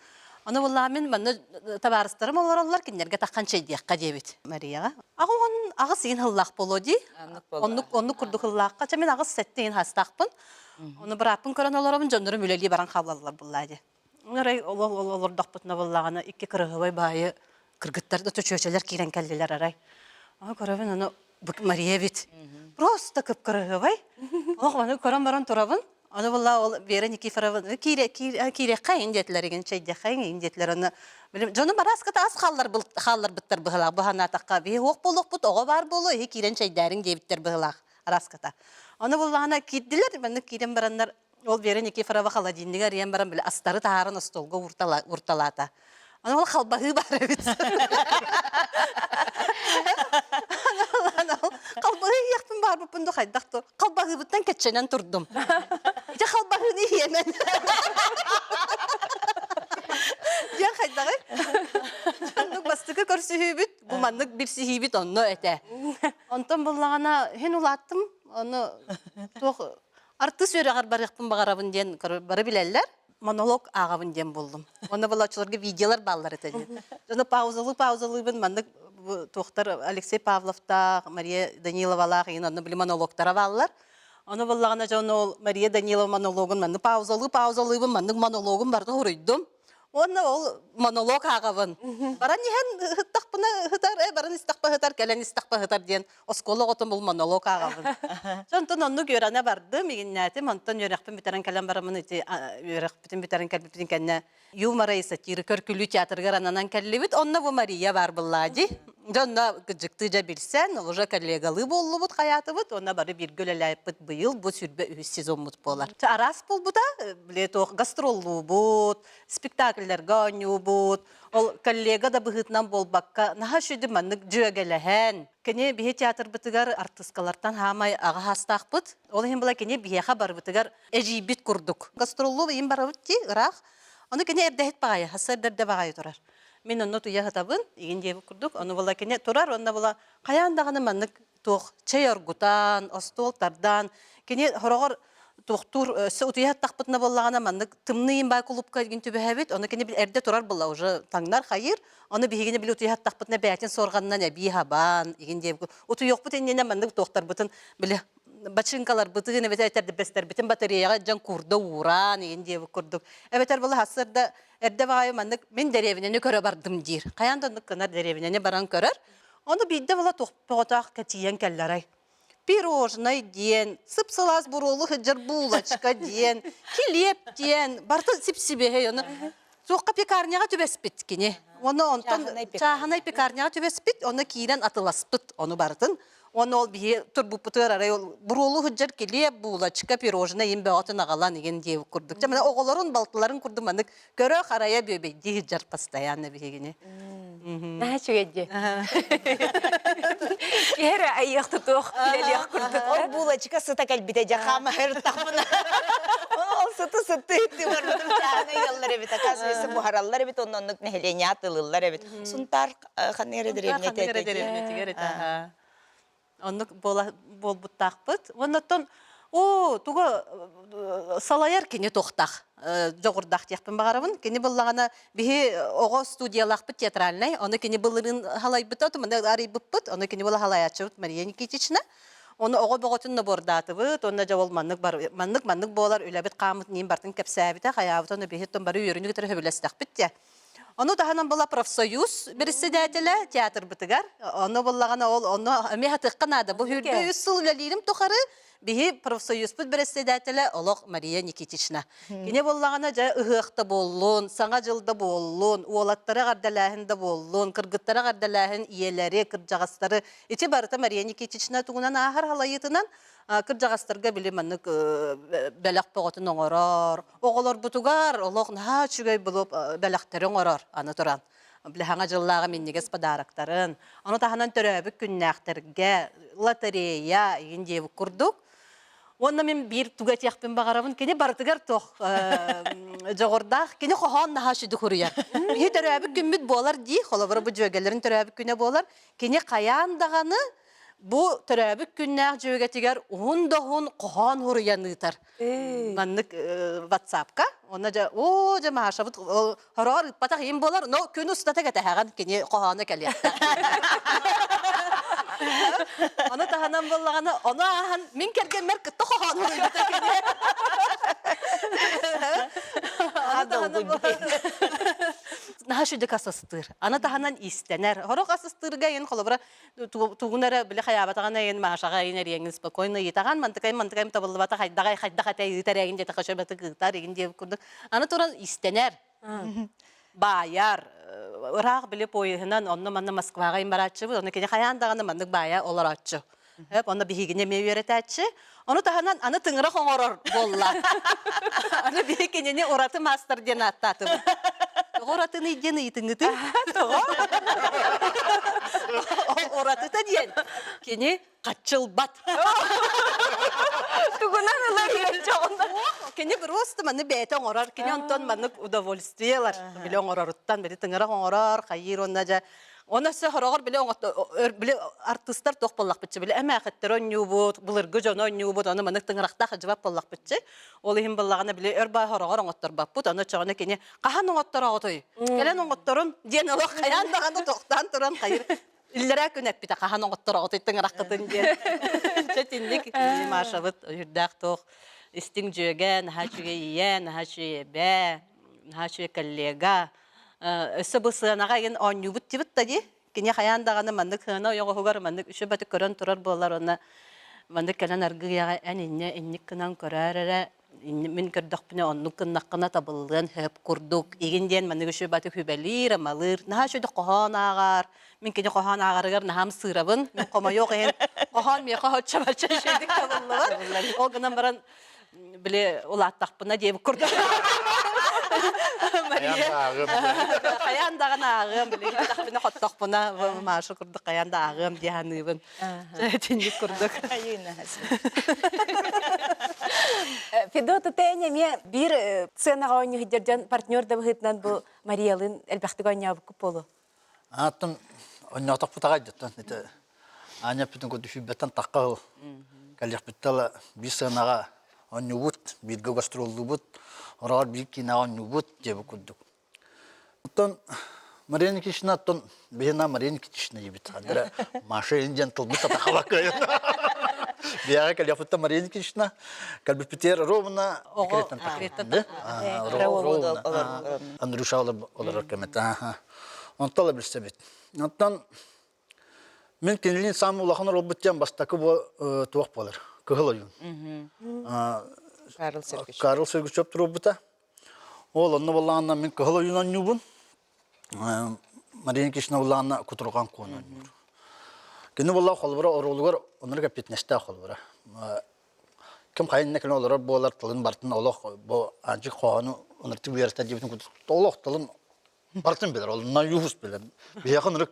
D: Ону буллаҕа мин манна табаарыстарым олороллор кинилэргэ таххан чэйдиэххэ диэбит Марияҕа. 88 иин сыллаах буолуо дии. Оннук оннук курдук сыллаахха. Чэ мин 8-7 иин хастаахпын. Ону бырааппын көрөн олоробун дьоннорум үлэлии баран хаалаллар буллаа дии. Арай олордохпутуна буоллаҕына икки кырыһыбай баайы кыргыттар да чүөчэлэр киирэн кэллилэр арай. Ону көрөбүн ону Мария эбит. Просто кып-кырыһыбай. Ох, ону көрөн баран турабын. Ону буолла ол Вера Никифоровна киире киириэххэ иҥ диэтилэр игин чэйдиэххэ иҥ диэтилэр ону билим дьонум араската ас хаалларбыттар быһылаах бу санаатахха биһи уох буолуохпут оҕо баар буолуо иһи киирэн чэйдээриҥ диэбиттэр быһылаах араската. Ону буллаҕына киирдилэр маннык киирэн бараннар Ол Вера Никифорова холодильнигы арыйан баран били астары таһааран остуолга уурталаата. Аны ол халбаһыы баар эбит. Халбаһыы иһиэхпин баарбыппын да хайдах то халбаһыыбыттан кэччэнэн турдум. Ити халбаһыыны иһиэмэн. Диэн хайдаҕый? Оннук бастакы көрсүһүүбүт, бу маннык билсиһиибит онно этэ. Онтон буллаҕына иһин улааттым, ону туох Артыыс үөрэҕэр барыахпын баҕарабын диэн бары билэллэр. Монолог ааҕабын диэн буллум. Онно болооччуларга видеолар бааллар этэ диэн. Дьоно паузалыы паузалыыбын маннык туохтар Алексей Павловтаах, Мария Даниловалаах иин онно били монологтара бааллар. Ону буллаҕына дьон ол Мария Данилова монологун маннык паузалыы паузалыыбын маннык монологун барыта суруйдум. Уонна ол монолог ааҕабын. Баран иһэн ыһыттахпына ыһытар, э баран истэхпэ ыһытар, кэлэн истэхпэ ыһытар диэн оскуола оҕотун бул монолог ааҕабын. Онтон оннук үөрэнэ бардым, игиннээтим. Онтон үөрэхпин бүтэрэн кэлэн бараммын ити үөрэхпитин бүтэрэн кэлбиппитин кэннэ юмора и сатиры көркүлүү театрыгар ананан кэллибит. Онно бу Мария баар буллаа дии. Дьэ онно кыдьыктыы дьэ билсэн, уже коллегалыы буоллубут, хайаатыбыт. Онно бары бииргэ үлэлээппит быйыл бу 23 сезоммут буолар. Араас буолбута, били туох гастроллуубут, спектакльлэргэ оонньуубут. Ол коллега да быһыытынан буолбакка, наһаа сүдү маннык дьүөгэлэһэн. Кини биһи театрбытыгар артыыскалартан хаамай аҕа хаастаахпыт. Ол иһин була кини биһиэхэ барыбытыгар эдьиийбит курдук. Гастроллуу иин барабыт дии, ыраах. Ону кини эрдэһит баҕайы, хасса эрдэрдэ баҕайы турар. Мин онно туйа сытабын, игин диэбит курдук. Ону була кини турар, онно була хайаан даҕаны маннык туох чэй оргутан, остуол тардан, кини хороҕор туохтуур өссө утуйа сыттахпытына буоллаҕына маннык тымныы имбай кулупка игин түбэһэбит, ону кини эрдэ турар буолла уже таҥнар хайыыр, ону биһигини били утуйа сыттахпытына бэйэтин суорҕанынан эбии хабаан игин диэбит утуйуохпут иннинэ маннык туохтарбытын били бачыыҥкаларбытын эбэтэр этэрбэстэрбитин батареяҕа дьон куурда уураан игин диэбит курдук эбэтэр була сарсыарда эрдэ баҕайы маннык мин дэриэбинэни көрө бардым диир хайаан да оннук гынар дэриэбинэни баран көрөр ону биирдэ була туохпоҕотоох кэтийэн кэллэрэй пирожнай диэн сып-сылаас буруолу сылдьар булочка диэн килиэп диэн барыта сип-сибиэһэй ону Суохха пекарняҕа түбэспит кини. Оны онтон чааһынай пекарняҕа түбэспит, ону киирэн атыласпыт ону барытын. Уонна ол биһи турбуппутугар арай ол буруолу сылдьар килиэп, булочка, пирожное им бөҕөтүн аҕалан игин диэбит курдук. Дьэ, маны оҕолорун, балтыларын курдук маннык көрө харайа бүөбэйдии сылдьар постоянно биһигини.
A: Наһаа үчүгэй дии. Киһи эрэ айыах тутуох, үлэлиэх курдук.
B: Ол булочка сыта кэлбитэ дьэ хаамаһыртахпына. Ол сыты сытты иттим барбытым чааһына ыйаллар эбит, оказывается, буһараллар эбит, онно оннук нэһилиэнньэ атылыллар эбит. Сунтаар ханнык эрэ дэриэбинэтэ
D: Ханнык эрэ дэриэбинэтигэр этэ. Оннук буолбуттаахпыт. Уонна оттон оо, туга салайар кини туохтаах дьоҕурдаах диэхпин баҕарабын. Кини буллаҕына биһи оҕо студиялаахпыт театральнай, ону кини былырыын халайбыта, маны арыйбыппыт, ону кини була халайааччыбыт Мария Никитична. Ону оҕо бөҕөтүн набордаатыбыт, уонна дьэ ол маннык маннык маннык буолар үлэбит хааммыт ньиин бартын кэпсээбитэ, хайаабыт, ону биһи оттон бары үөрүүнү кытары сөбүлэстэхпит дьэ. Ону таһынан була профсоюз председателэ театрбытыгар. Ону буллаҕына ол ону эмиэ хатыахха наада. Бу хүрдэ үс сыл үлэлиирим тухары биһи профсоюзпут председателэ олох Мария Никитична. Кини буллаҕына дьэ ыһыах да буоллун, саҥа дьыл да буоллун, уолаттары эҕэрдэлээһин да буоллун, кыргыттары эҕэрдэлээһин ийэлэри, кырдьаҕастары ити барыта Мария Никитична тугунан ааһар халайыытынан кырдьаҕастарга били маннык бэлэх бөҕөтүн оҥорор, Оҕолорбутугар олох наһаа үчүгэй булуп бэлэхтэри оҥорор аны туран. Били хаҥа дьыллааҕы минньигэс подароктарын, ону таһынан төрөөбүт күннээхтэргэ лотерея игин диэбит курдук. Уонна мин биир тугу этиэхпин баҕарабын, кини барытыгар туох дьоҕурдаах, кини хоһоон наһаа сүдү хуруйар. Биһи төрөөбүт күммүт буолар дии, холобура бу дьүөгэлэрин төрөөбүт күнэ буолар. Кини хайаан даҕаны бу төрөөбүт күннээх дьүөгэтигэр уһун да уһун хоһоон хуруйан ыытар. Маннык ватсапка. Онно дьэ, оо, дьэ Машабыт хороҕор ыыппатах иһин буолар, но күн устата кэтэһэҕин кини хоһооно кэлиэхтээх. Ону таһынан буоллаҕына, ону ааһан мин кэргэммэр кытта хоһоон суруйбута кини. Аны таһынан наһаа шүдүк асыстыыр. Аны таһынан иистэнэр. Хорох асыстыырга ин холобура тугун эрэ били хайаабатаҕын эйин Машаҕа эйин эриэҥин спокойно ыйытаҕан мантыкайым мантыкайым табыллыбата хайдаҕай хайдах этэ ыытар эйин диэтэххэ сөбөтүк ыытар игин диэбит курдук аны туран истэнэр баайар ыраах били поеһынан онно манна Москваҕа им барааччыбыт ону кини хайаан даҕаны маннык баайа олорооччу онно биһигини эмиэ үөрэтээччи ону таһынан аны тыҥырах оҥорор буолла аны биһи кинини ураты маастар диэн ааттаатыбыт тоҕо уратыный диэн ыйытыҥҥытый тоҕо уратыта диэн кини хаччылбат
A: тугунан ылар
D: кини просто манны бэйэтэ оҥорор кини онтон маннык удовольствие ылар били оҥороруттан били тыҥырах оҥорор хайыыр уонна дьэ Оны өссө хороҕор били били артыыстар туох буоллахпытчы били эмээхиттэр онньуубут, былыргы дьону онньуубут, ону маннык тыҥырахтаах дьыбап буоллахпытчы. Ол иһин буоллаҕына били өр баай хороҕор оҥотторбоппут, ону оччоҕуна кини хаһан оҥоттороҕутуй? Кэлэн оҥотторун диэн олох хайаан даҕаны тохтоон туран хайыр иллэрээ күн эппитэ хаһан оҥоттороҕутуй тыҥыраххытын диэн. Чэ итинник Машабыт үрдээх туох истиҥ дьүөгэ, наһаа үчүгэй ийэ, наһаа үчүгэй эбээ, наһаа үчүгэй коллега, Өссө бу сыанаҕа игин оонньуубут дибит да дии. Кини хайаан даҕаны маннык сыана ойоҕоһугар маннык үчүгэй көрөн турар буолар уонна маннык кэлэн аргыйаҕа эн инньэ инник гынан көрөөр эрэ мин көрдөхпүнэ оннук гыннаххына табыллыан сөп курдук игин диэн маннык үчүгэй хүбэлиир амалыыр наһаа үчүгэй хоһоон ааҕар мин кини хоһоон ааҕарыгар наһаам сыырабын мин хомойуох иһин хоһоон миэхэ оччо-бачча үчүгэйдик табыллыбат ол гынан баран били улааттахпына диэбит курдук Мария хайаан даҕаны ааҕыам били иһиттэхпинэ хоттохпуна Маша курдук хайаан да ааҕыам дии саныыбын итинник курдук
A: Федот Тэнь эмиэ биир сценаҕа оонньуу сылдьар дьон партнер да быһыытынан бу Мариялыын элбэхтик оонньообуккут буолуо.
E: Ааттан онньоотохпут аҕай дьоттон ити аанньа эппитин курдук сүүрбэттэн тахха сыл кэлиэхпиттэн биир сыанаҕа оонньуубут, бииргэ гастроллуубут, ороҕор биир киинэҕэ оонньуубут диэбит курдук. Оттон Мария Никитична оттон биһиэнэ Мария Никитична диэбит. Андра Маша диэн тылбыт сатахабакка Биһиэхэ кэлиэхпиттэн Мария Никитична кэлбиппитигэр ровно декреттэн ровно Андрюша олорор кэмэтэ. Онтон да билсэбит. Оттон мин кинилиин саамай улахан оруолбут диэн бастакы туох буолар? Кыһыл ойуун.
B: Карл Сергеевич.
E: Карл Сергеевич туруорбута. Ол онно буоллаҕына мин кыһыл ойуун оонньуубун. Мария Никитична буоллаҕына кутурҕан куон оонньуур. Кини буоллаҕа холобура оруолугар оннук эппиэтинэстээх холобура. Ким хайа иннэ кэлэн олорор буолар тылын барытын олох бу Аанчык хоһоону ыныртык үөрэтэр диэбитин курдук олох тылын барытын билэр, ол наюус билэр. Биһиэхэ ынырык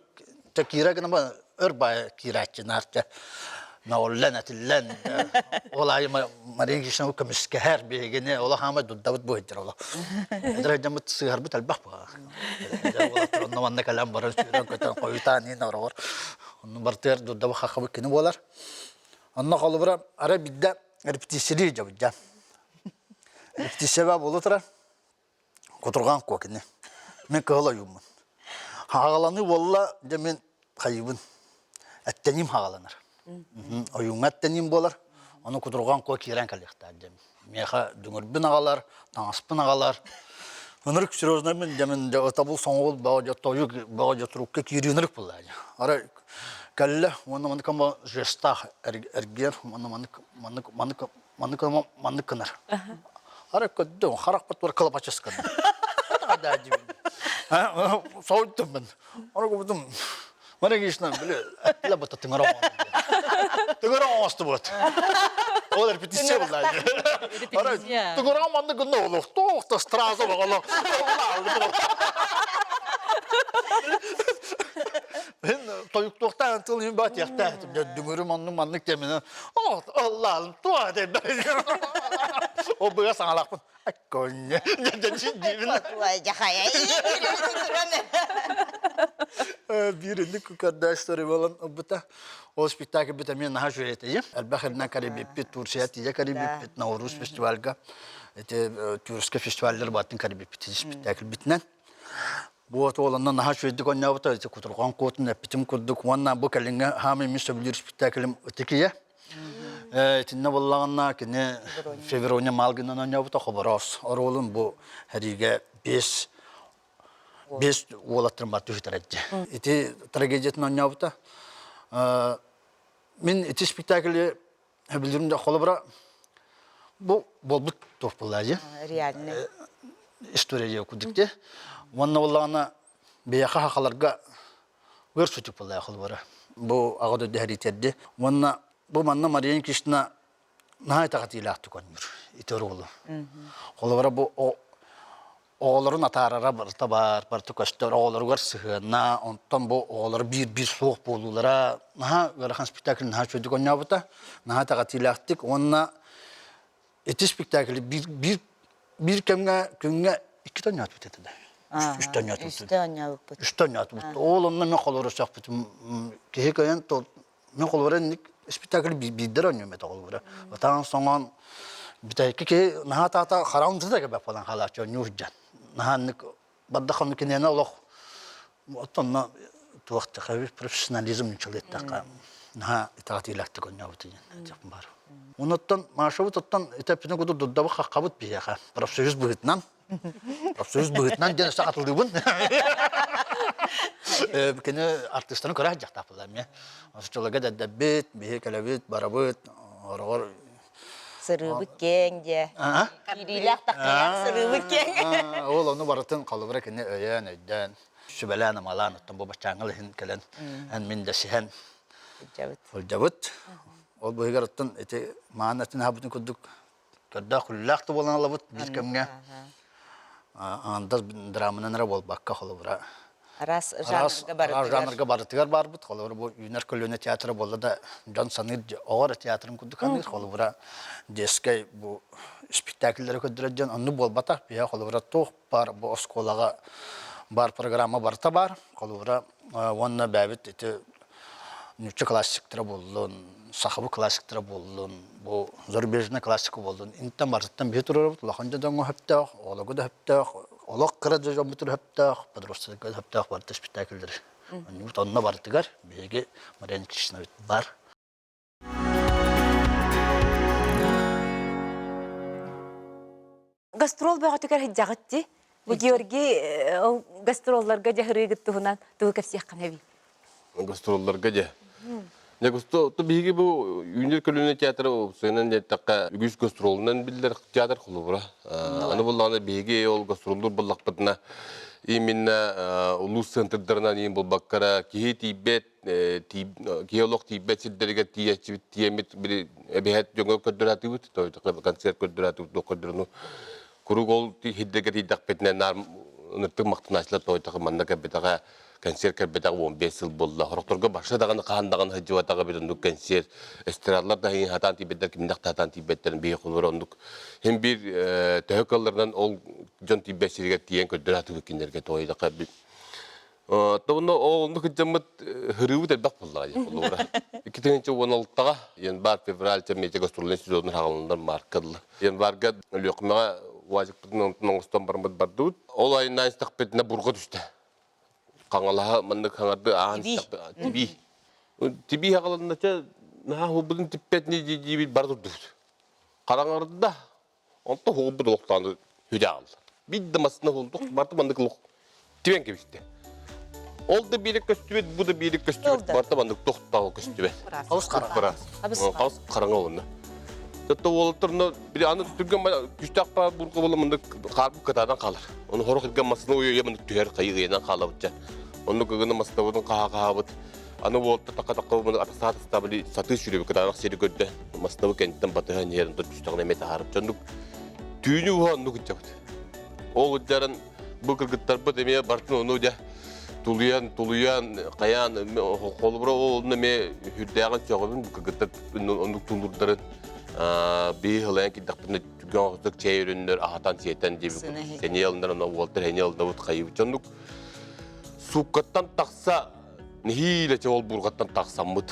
E: киирэ гына өр баайа киирээччи наарча наоллен этиллэн ол аайы Мария Никитична көмүскэһэр биһигини олох хаамай дурдабыт бу сылдьар олох. Эдэр дьоммут сыыһарбыт элбэх буолар. Онно манна кэлэн баран сүүрэн көтөн хойутаан иин ороҕор. Онно бартыгар дурдабы хахабыт кини буолар. Онно холобура арай бидде репетициялиир дьабыт дьа. Репетицияба буола турар. Кутурҕан куо кини. Мин кыһыл ойууммун. Хаҕаланыы буолла дьэ мин хайыыбын. Эттэниим хаҕаланар. Ойууҥҥа эттэниим буолар. Ону кутурҕан куо киирэн кэлиэхтээх дьэ. Миэхэ дүҥүрбүн аҕалар, таҥаспын аҕалар. Ынырык серьезно мин дьэ мин дьэ ытабыл соҥоҕул бөҕө дьэ тойук бөҕө дьэ турукка киирии ынырык буолла дьэ. Арай кэллэ уонна маннык ама жестаах эргиэр уонна маннык маннык маннык маннык маннык гынар. Арай көрдүм харахпыт тура кылапачыс гынна. Соһуйдум мин. Аны кубутум Мария Ильична били эттилэ быта тыҥыра Тыҥыра оҥостубут. Ол репетиция буолла. Арай тыҥыра маннык гынна олохтоох да страза оҕоло. Мен тойуктуохтаах тыл иһин баа тиэхтээх этим. Дьэ дүҥүрүм оннук маннык диэминэ о Аллаһым туа диэн О быга саҥалаахпын Акконньа диибин. Биир инник көрдөөстөрү буолан ылбыта. Ол спектакль бүт эмиэ наһаа үчүгэй этэ. Элбэх эринэн карибиппит, Турция тиийэ карибиппит, Наурус фестивальга ити тюркский фестиваллар баатын карибиппит спектакль битинэн. Вот ол онно наһаа үчүгэйдик оонньообута, ити кутурҕан куотун эппитим курдук уонна бу кэлиҥҥэ хаамай мин сөбүлүүр спектаклым Ытык ийэ. Итиннэ буоллаҕына кини Феврония Малгинан оонньообута Хобороос оруолун бу сэриигэ биэс биэс уолаттарын бар түһүтэрэ Ити трагедиятын оонньообута. Мин ити спектакли Билим холобура бу буолбут туох буолла дии.
B: Реальный.
E: История дии курдук дии. Уонна буоллаҕына биһиэхэ хахаларга ыар сүтүк буолла холобура. Бу аҕа дойду сэриитэрди. Уонна бу манна Мария Никитична наһаа итэҕэтиилээхтик оонньуур ити оруолу. Холобура бу оҕолорун атаарара барыта баар, барыта көстөр, оҕолоругар сыһыанна, онтон бу оҕолоро биир-биир суох буолуулара наһаа ыарахан спектакль наһаа үчүгэйдик оонньообута, наһаа итэҕэтиилээхтик уонна ити спектакль биир, биир, биир кэмҥэ күҥҥэ иккитэ оонньоотубут этэ да. Үстэ оонньоотубут.
B: Үстэ оонньообуппут.
E: Үстэ оонньоотубут. Ол онно мен холоро сөхпүтүм. Киһи кыайан Мен холобура инник спектакль биирдэр оонньуом этэ холобура. Отаан соҥон бүтэһикки киһи наһаа таата хараҕын да кэбэп буолан хаалааччы оонньуу сылдьан. Наһаа инник бардах онну киниэнэ олох оттонно туох профессионализм нуччалыаттахха наһаа итэҕэтиилээхтик оонньообут диэн этиэхпин баар. Онуттан Машабыт оттон итеппитин курдук дурдабы хаххабыт биһиэхэ профсоюз быһыытынан Профсоюз быһыытынан диэн өссө хатылыыбын. Кини артыыстарын көрө сылдьахтаахпылар эмиэ. Оччолорго дэддэбит, биһи кэлэбит, барабыт, ороҕор
B: Сырыыбыт киэҥ диэ. Киириилээх таххыйаах сырыыбыт киэҥ.
E: Ол ону барытын холобура кини өйөөн, өйдөөн, сүбэлээн-амалаан, оттон бу баччааҥҥа иһин кэлэн эн мин дэсиһэн сылдьабыт. Ол быһыгар оттон ити маан этин аһабытын курдук Көрдөөх күллээх да буолан ылабыт биир кэмҥэ. Андас драманан эрэ буолбакка холобура
B: Араас жанрга барытыгар.
E: жанрга барытыгар барбыт. Холобура бу үүнэр көлүөнэ театра буолла да дьон саныыр оҕо эрэ театрын курдук саныыр. Холобура детскай бу спектакльлэри көрдөрөр дьон оннук буолбатах. Биһиэхэ холобура туох бар бу оскуолаҕа бар программа барыта бар. Холобура уонна бэйэбит ити нуучча классиктара буоллун, сахабы классиктара буоллун, бу зарубежный классика буоллун, интэн барытыттан биһи турарбыт улахан дьоҥҥо сөптөөх, оҕолорго да сөптөөх, олох кыра да дьоммутугар сөптөөх, подростктарга да сөптөөх барыта спектакльлэр. Оннубут онно барытыгар биһиги Мария Никитичнабыт бар.
A: Гастрол бөҕөтүгэр сылдьаҕыт дии. Бу Георгий ол гастролларга дьаһырыыгыт туһунан тугу кэпсиэххин эбий?
F: Гастролларга дьэ. Дьэ, гастро биһиги бу үүнэр көлүөнэ театра уопсайынан диэтэххэ үгүс гастролунан биллэр театр холобура. Аны буллаҕына биһиги ол гастроллуур буоллахпытына именно улуус центрдарынан иин булбаккара киһи тиийбэт киһи олох тиийбэт сирдэригэр тиийээччибит тиийэммит били эбиһээт дьоҥҥо көрдөрөөтүбүт концерт көрдөрөөтүбүт туох көрдөрүнү куруук ол сирдэргэ тиийдэхпитинэ наар ыныртык махтанааччылар тоойдохо манна кэлбэтэҕэ концерт кэлбэтэҕэ 15 сыл буолла сорохторго барса даҕаны хаһан даҕаны сылдьыбатаҕа бит оннук концерт эстрадалар да сатаан тиийбэттэр кимнэх да сатаан тиийбэттэрин биһи холобур оннук син биир төһө кыалларынан ол дьон тиийбэт сиригэр тиийэн көрдөрөөтүбүт кинилэргэ тоойдохо Онно онно кыдьаммыт һырыыбыт элбэх буоллаҕа дии холобура. 2016-ҕа январь, февраль чэмиэтэ гастрольнай сезонун хаҕаланар маркалла. Январьга Өлүөхүмэҕэ УАЗикпытын онтон оҥостон бараммыт бардыбыт. Ол айаннаан истэхпитинэ бурга түстэ. Хаҥалаһа маннык хаҥарды аан тибии. Тибии хаҕаланна чэ наһаа хуурбутун типпэт диибит бара турдубут. Хараҥарда Онто уһугурбут олохтоон хүдэ аҕалла. Биир да массыына уһулдук, барыта маннык лух тибэн кэбистэ. Ол да биирэ көстүбэт, бу да биирэ көстүбэт, барыта маннык тохтоол көстүбэт.
E: Хаус
F: хараҥа. Хаус хараҥа олунна. Тотто уолаттар но били аны түргэн күстээх па бурга була мындык хаарбыт кытаадан хаалар. Оны хорох илген массыына уйа мындык түһэр хайы ыйынан хаалабытча. Онну кыгына массыынабытын хаха-хахабыт. Аны уолта така-така мындык атастаат астабили сатыы сүрүбү кытаанах сири көрдө. Массыынабы кэнниттэн батыһан иһэр онтон түстэҕинэ эмиэ таһаарып дьоннук түүнү уһа оннук ыччабыт. Ол ыдьаран бу кыргыттарбыт эмиэ бартын ону дьэ. Тулуйан, тулуйан, хайаан, холобура ол онно эмиэ үрдээҕин сөҕөбүн, бу кыргыттар оннук тулуурдарын биһи ылайан киирдэхпитинэ түгэн охсук чэй өрүннэр аһатан сиэтэн диэбит сэниэ ылынар онно уолтар сэниэ ылдабыт хайыбыт дьоннук сууккаттан тахса нэһиилэ чэ ол буурҕаттан тахсаммыт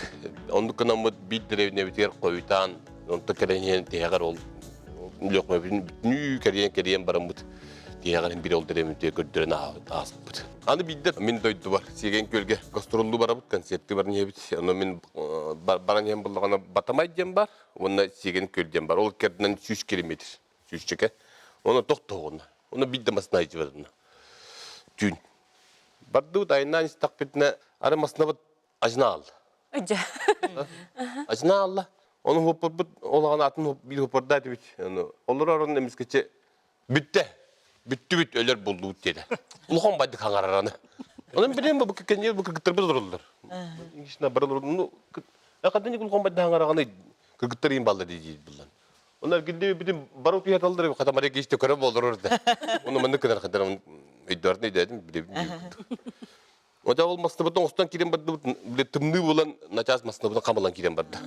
F: оннук гынаммыт биир дэриэбинэбитигэр хойутаан онтон кэлэн иһэн тиһэҕэр ол лөхмөбүн бүтүнүү кэрийэн кэрийэн бараммыт тиһэҕэр биир ол дэриэбинэбитигэр көрдөрөн ааспыт. Аны биирдэ мин дойдубар Сиэгэн Күөлгэ гастроллуу барабыт, концертыы баран иһэбит. Ону мин баран иһэн буллаҕына Батамай диэн бар уонна Сиэгэн Күөл диэн бар. Ол кэрдинэн 100 километр, сүүсчэкэ. Оны тохтоҕуна. Оны биирдэ масына айдьыбатына. Түүн. Бардыбыт айнаан истэхпитинэ ары маснабыт ажына алла.
A: Өдьө.
F: Ажына алла. Оны хоппорбут олаҕан атын биир хоппордаа этибит. Оны олор орон эмискече Бүттэ. Бүттүбүт өлөр буллубут диэтэ. Улахан байдык хаҥарараны. Онон билем бу кэннир бу кыргыттарбыт олороллор. Ишна барылар ну хадын улахан байдык хаҥараганы кыргыттар им балла дии буллан. Онон гинде бүтүн бару туяталдар хата мария киште көрө болорор да. Оны маннык кынар хадар өйдөрдүн өйдөдүм билебин. Ота ол маснабытын оҥостон киирэн бардыбыт, били тымныы буолан начаас маснабытын хамылан киирэн барда.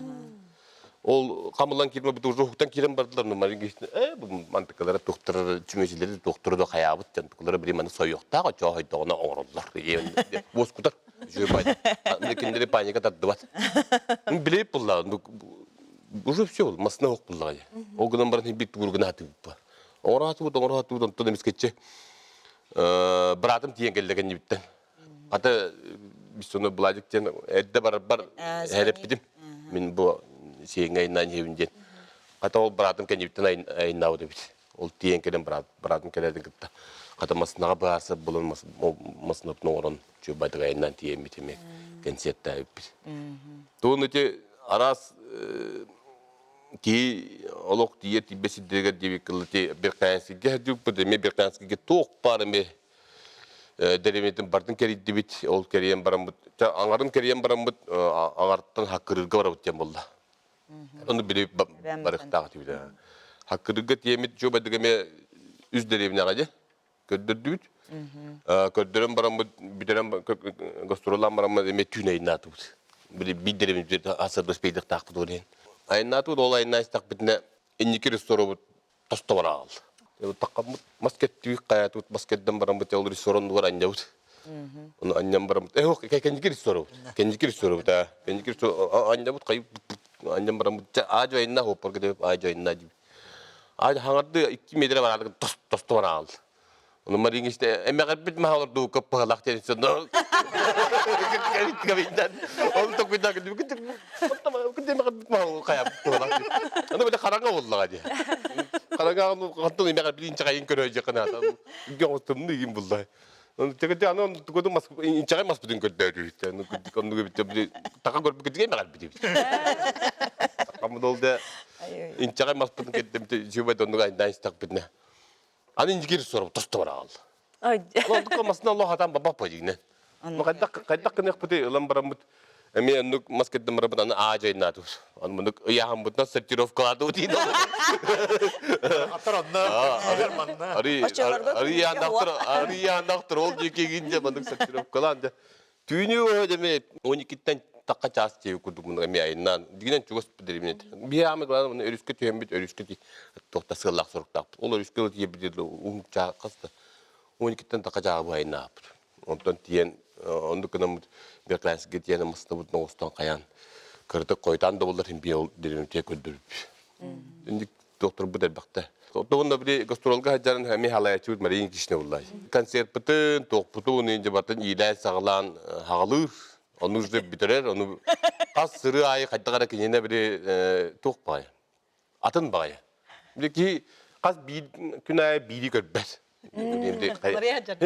F: Ол хамылан киирмэбит уже уһуктан киирэн бардылар, ну Мария э бу мантыкалара туохтара чүмэчилэри туохтара да хайаабыт дьон тукулара били маны сойуохтаах очоо хойдоҕуна оҥороллор. Уоскутар. Кинилэри паника тардыбат. Билип булла, уже все, масна ох булла. Ол гынан баран бит тугургына атыбыппа. Оҥораатыбыт, оҥораатыбыт, онтон эмискеччи быраатым тиийэн кэллэ кэннибиттэн. Хата биссону Владик диэн эрдэ барарбар эрэппитим. Мин бу сиэҥҥэ айнаан иһэбин диэн. Хата ол быраатым кэннибиттэн айнаабыт эбит. Ол тиийэн кэлэн быраатым кэлэрин кытта хата масынаҕа быһаарсар булан масынатын оҥорон чуйбайтык айаннаан тиийэммит эмиэ кэнсиэртээбиппит. Туун ити араас киһи олох тиийэр тиийбэт сирдэригэр диэбит ити Берканскийгэ сылдьыбыппыт эмиэ Берканскийгэ туох баар эмиэ дэриэбинэтин бардын кэрийдибит ол кэрийэн бараммыт аҥарын кэрийэн бараммыт аҥартан хаккырыырга барабыт диэн буолла ону били барыахтаах этибит хаккырыырга тиэмит чуобайдык эмиэ үс дэриэбинэҕэ дьэ көрдөрдүбүт. Көрдөрөн бараммыт, бүтэрэн гастроллаан бараммыт эмиэ түүн айаннаатыбыт. Биирдэрибит асырдас пейдахтаахпыт ол иһин. Айаннаатыбыт, ол айаннаан истэхпитинэ инники ресторобут тосто бараал. Таққаммыт мас кеттибит, хайаатыбыт мас кэрдэн бараммыт, ол рестораннугар анньабыт. Ону анньан бараммыт, э, кэнники ресторобут, кэнники ресторобут, аа, кэнники анньабыт, хайы анньан бараммыт, аа жайынна хоппорга деп, аа жайынна дип. Хаҥарды 2 метр бараадык тосту бараал. Ону Марин исте эмэҕэрбит маһалар дуу кыппыһалах диэн сонно ол токуйда Аны бile хараҥа боллаҕа дии. Хараҥа хантан эмэҕэрбит инчэҕэйин көрө дьаканаата. Үгэ тымны игин булла. Тегете аны тугу мас инчэҕэй маспытын көрдөөтү. Оннугу бит така көрбүт эмэҕэрбит. Такаммыт ол да Инчэҕэй маспытын кэрдэмте сүбэ доннуга айдаан истэхпитинэ. Аны инжигир сору тосто бараал. Онтука масына олох атан бабаппа дигинен. Хайдах хайдах гыныахпыты ылан бараммыт эмиэ оннук мас кэрдэн барабыт аны аа жайнаатыбыт. Аны мунук ыйааһыммытынан сортировкалаатыбыт диин.
E: Аттар онно, манна.
F: Ари ари ари ол диэки гинже маннык сортировкалаан дьэ Түүнү өһө 12-тэн таққа чаас тиэби курдук муну эми айыннаан дигинен чугас дерибинет. Биһи аамы главное муну өрүскэ түһэммит өрүскэ туохта сыаллаах соруктаахпыт. Ол өрүскэ тиийбит уһун чаа хаста 12-тэн таққа чааҕы бу айыннаахпыт. Онтон тиийэн оннук гынаммыт Берканскийгэ тиийэн мастабыт оҥостон хайаан кырытык хойутаан да буоллар хин биэ ол дерибинете көрдөрүп. Инник докторбут элбэхтэ. Оттон били гастролга сылдьарын эмиэ халайаччыбыт Мария Никитична буллай. Концертпытын, туохпутун, инжебатын иилээн-саҕалаан хаҕалыыр, ону уже бүтэрэр, ону хас сырыы аайы хайдах эрэ кининэ били туох баҕайы, атын баҕайы. Били киһи хас биир күн аайы биири көрбөт. Хин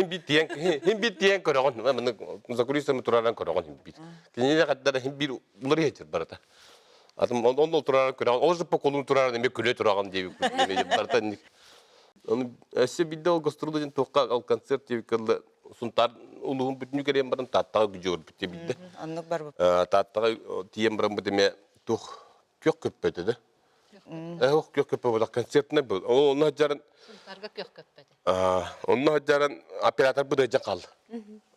F: биир тиэн хин биир тиэн көрөҕүн, маннык за кулисами тураран көрөҕүн хин биир. Кинини хаддара хин биир уларыйа сылдьар барыта. Атым онно тураран көрөҕүн, ол же поколун тураран эмиэ күлэ тураҕын диэбит барыта инник. Ону өссө биирдэ ол гастролу диэн туохха ол концерт диэбит кылла Сунтаар улууһун бүтүннүү кэриэн баран Тааттаҕа күдьү көрбүт биирдэ.
B: Оннук барбыт.
F: Тааттаҕа тиийэн бараммыт эмиэ туох күөх көппөтө да. Ох күөх көппө буолах концертнай был. Онно дьаран
D: Сунтарга күөх көппөтө.
F: Онно дьаран оператор быдыйдьан қалды.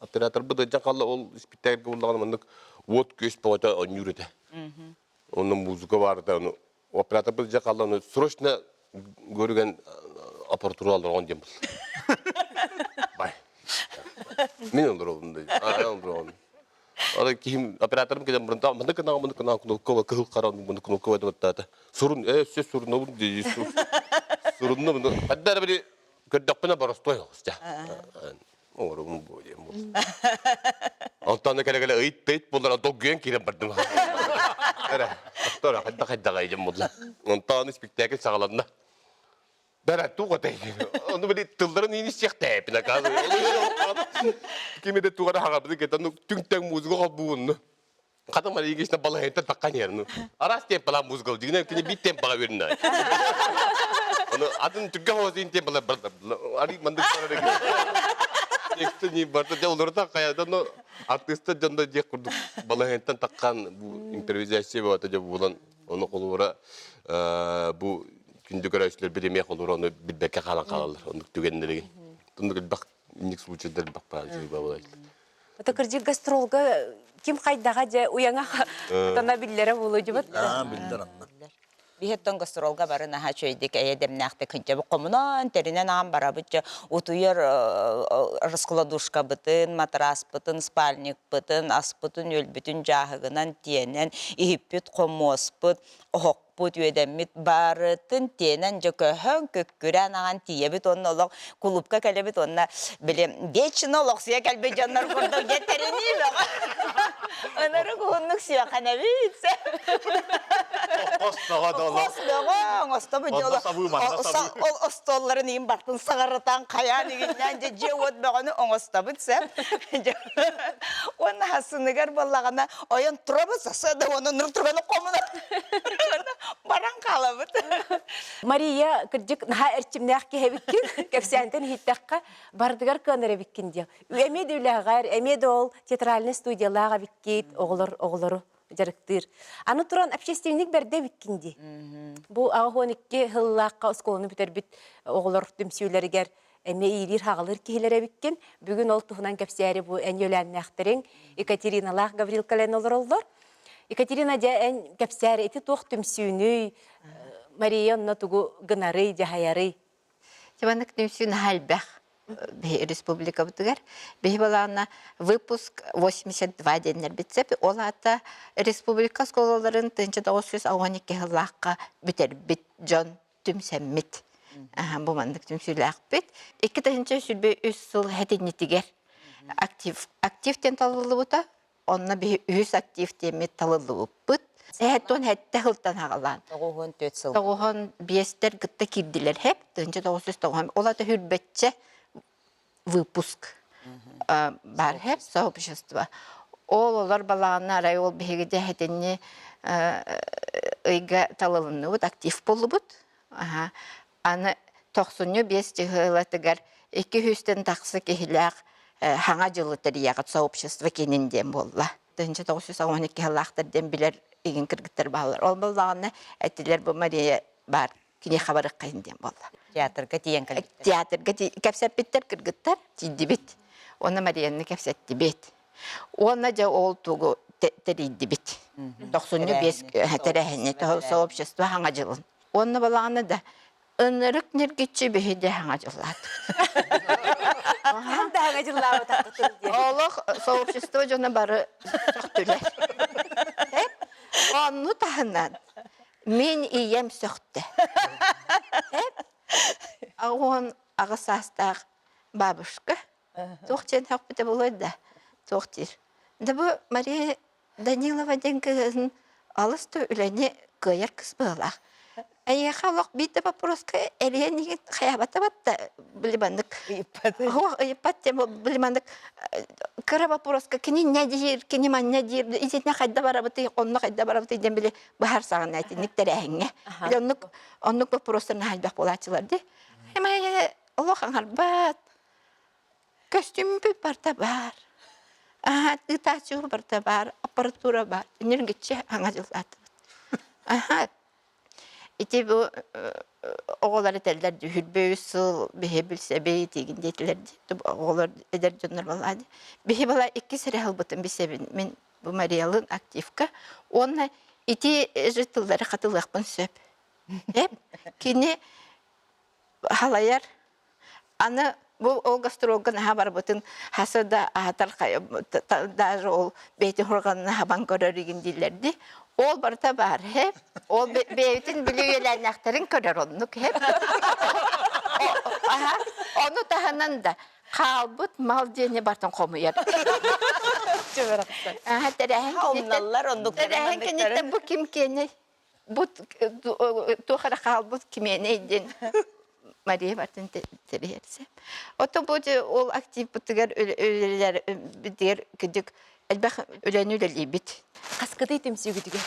F: Оператор быдыйдьан қалды ол спектакльге буллаҕына маннык уот күөс бөҕөтө онньуур этэ. Онно музыка баарда ону оператор быдыйдьан қалды ону срочно көрүгэн аппаратура алларган диэн был. Бай. Мин олоробун да. Аа олоробун. Аны киһим операторым кэлэн баран маннык гынаҕа маннык гынаҕа кнопка кыһыл хара маннык кнопка баттаата. Сурун ээ все сурунабын дии сурунна муну хадда эрэ били көрдөхпүнэ боростуой оҕус дьа. Оҥоробун бу диэн бу. Онтон кэлэ-кэлэ ыйыт-тыйыт буоллар долгуйан киирэн бардым. Эрэ, тохтор хайда хайдаҕай диэн буолла. Онтон спектакль саҕаланна. Бэрэ туох этэй? Ону били тылларын иин истиэхтээппин оказывается. Ким эдэ тугара хаҕабыты кетен түҥ-тэҥ музыка холбуунну. Хата Мария Ильинична балаһыйтан таххан иһэр. Араас темпалаах музыка дигинэ кини биир темпаҕа үөрэнэ. Ону атын түргэн хоһоос темпалар барда. Ары мандык барар Тексті не барда дьэ олорда хайада но артистар дьондо диэх курдук балаһыйтан таххан бу импровизация баата дьэ буолан Ону холуура бу күндү көрөөччүлэр биримиэ холуура ону билбэккэ хаалан хаалаллар. Оннук түгэннэригин. Оннук элбэх инник случайдар элбэх баар баалар.
A: Это кырдьык гастролга ким хайдаҕа дьэ уйаҥа тана биллэрэ буолуо дьыбыт.
E: Аа, биллэр анна.
B: Биһиттэн гастролга бары наһаа үчүгэйдик эйэ-дэмнээхтик сылдьабыт. Хомунан, тэринэн аан барабыт дьэ утуйар раскладушкабытын, матраспытын, спальникпытын, аспытын-үөлбүтүн дьааһыгынан тиэнэн, иһиппит, хомуоспут, оһохпут, үөдэммит барытын тиэнэн дьэ көһөн, күккүрээн аҕан тиийэбит уонна олох кулуупка кэлэбит уонна били вечно олохсуйа кэлбит дьоннор курдук дьэ тэринии бөҕө. Ынырык уһуннук сүөхэнэбит.
E: Хос бөҕө да олох.
B: Хос бөҕө оҥостобут дьэ
E: Онно сабыы, манна сабыы.
B: Ол остуолларын иһин бартын саҕарытан хайаан игиннээн дьэ дьиэ-уот бөҕөнү оҥостобут сөп. Уонна хасыныгар буоллаҕына ойон турабыт сасыада уонна нур турганы хомуна баран хаалабыт.
A: Мария кырдьык наһаа эрчимнээх киһи эбиккин кэпсээнтэн иһиттэххэ бардыгар кыанар эбиккин диэ. Эмиэ да үлэҕэр, эмиэ да ол театральный студиялаах эбиккит, оҕолор оҕолору дьарыктыыр. Аны туран общественник бэрдэ эбиккин дии. Бу 82 сыллаахха оскуоланы бүтэрбит оҕолор түмсүүлэригэр эмиэ иилиир-хаҕалыыр киһилэр эбиккин. Бүгүн ол туһунан кэпсээри бу эн үөлээннээхтэриҥ Екатериналаах Гаврил кэлэн олороллор. Екатерина, дьэ эн кэпсээр ити туох түмсүүнүй, Мария онно тугу гынарый, дьаһайарый?
G: Маннык түмсүү наһаа элбэх республикабытыгар. Биһи балаана выпуск 82 диэннэрбит сөп. Ол аата республика оскуолаларын 1992 сыллаахха бүтэрбит дьон түмсэммит. Бу маннык түмсүүлээхпит. 2023 сыл хэтиннитигэр актив актив диэн талыллыбыта. Онно биһи үһүс актив диэммит талыллыбыппыт. Сэһэттон хэттэ сылтан хаҕалаан.
B: 94 сыл.
G: Тоҕуһун биэстэр кытта киирдилэр хэп. 1990 ол ата хүрбэтчэ выпуск бар хэп сообщество. Ол олор балаҕанна арай ол биһиги дьэһэтинни ыйга талылынныбыт, актив боллубут. Аны тохсунньу биэс дьыһыылатыгар икки сүүстэн тахса киһилээх хаҥа дьылы тэрийэҕит сообщество кинин диэн буолла. 1992 сыллаахтар диэн билэр игин кыргыттар бааллар. Ол буоллаҕына этилэр бу Мария баар киниэхэ барыаххайын диэн буолла.
B: Театрга тиийэн кэлбиттэр.
G: Театрга кэпсэппиттэр кыргыттар тиийдибит. Уонна Марияны кэпсэттибит. Уонна дьэ ол тугу тэрийдибит. Тохсунньу биэс тэрээһини сообщество хаҥа дьылын. Уонна балаҕана да ынырык ньиргиччи биһи дьэ хаҥа дьыллаатыбыт.
A: Хаһан да хаҥа дьыллаабатахпытын диэн.
G: Олох сообщество дьоно бары сөхтүлэр. Онну таһынан мин ийэм сөхтө. Оҕон аҕыс саастаах бабушка туох диэн сөхпүтэ буолуой да туох диир. Да бу Мария Данилова диэн кыыһын алыс да үлэни кыайар кыс быһыылаах. Эйиэхэ олох биир да боппуруоска эрийэн иһин хайаабата батта били маннык Оһох ыйыппат диэн били маннык кыра боппуруоска кини инньэ диир, кини манньа диир, итиннэ хайда барабытый, онно хайда барабытый диэн били быһаар саҕана итинник тэрээһиҥҥэ. Били оннук оннук боппуруостар наһаа элбэх буолааччылар дии. Эмэ олох аҥарбат, Көстүүммүт барыта баар. Аһа, ыытааччы барыта баар, аппаратура баар. Ньиргиччи аҥа дьыллаатыбыт. Аһа. Ити бу оҕолор этэллэр дьүһүрбэ үс сыл биһи билсэбит игин диэтилэр дии. Оҕолор эдэр дьоннор балаа дии. Биһи бала иккис эрэ ылбытым билсэбин мин бу Мариялын активка. Уонна ити же тыллары хатылыахпын сөп. Эп кини халайар Аны бу ол гастролга наһаа барбытын хаса да аһатар даже ол бэйэтин хурҕанына хабан көрөр игин дииллэрди. Ол барыта баар һэ. Ол бэйэтин били үөлээннээхтэрин көрөр оннук һэ. Аха. Ону таһынан да хаалбыт мал диэни бартын хомуйар. Аха тэрээһин кэнниттэн тэрээһин кэнниттэн бу ким киэнэй? Бу туох эрэ хаалбыт кимиэнэй диэн Мария бартын тэрийэрсэ. Ото бу ол активпытыгар үлэлэр битигэр кыдык элбэх үлэни үлэлиибит.
A: Хаскытый түмсүүгүтүгэр?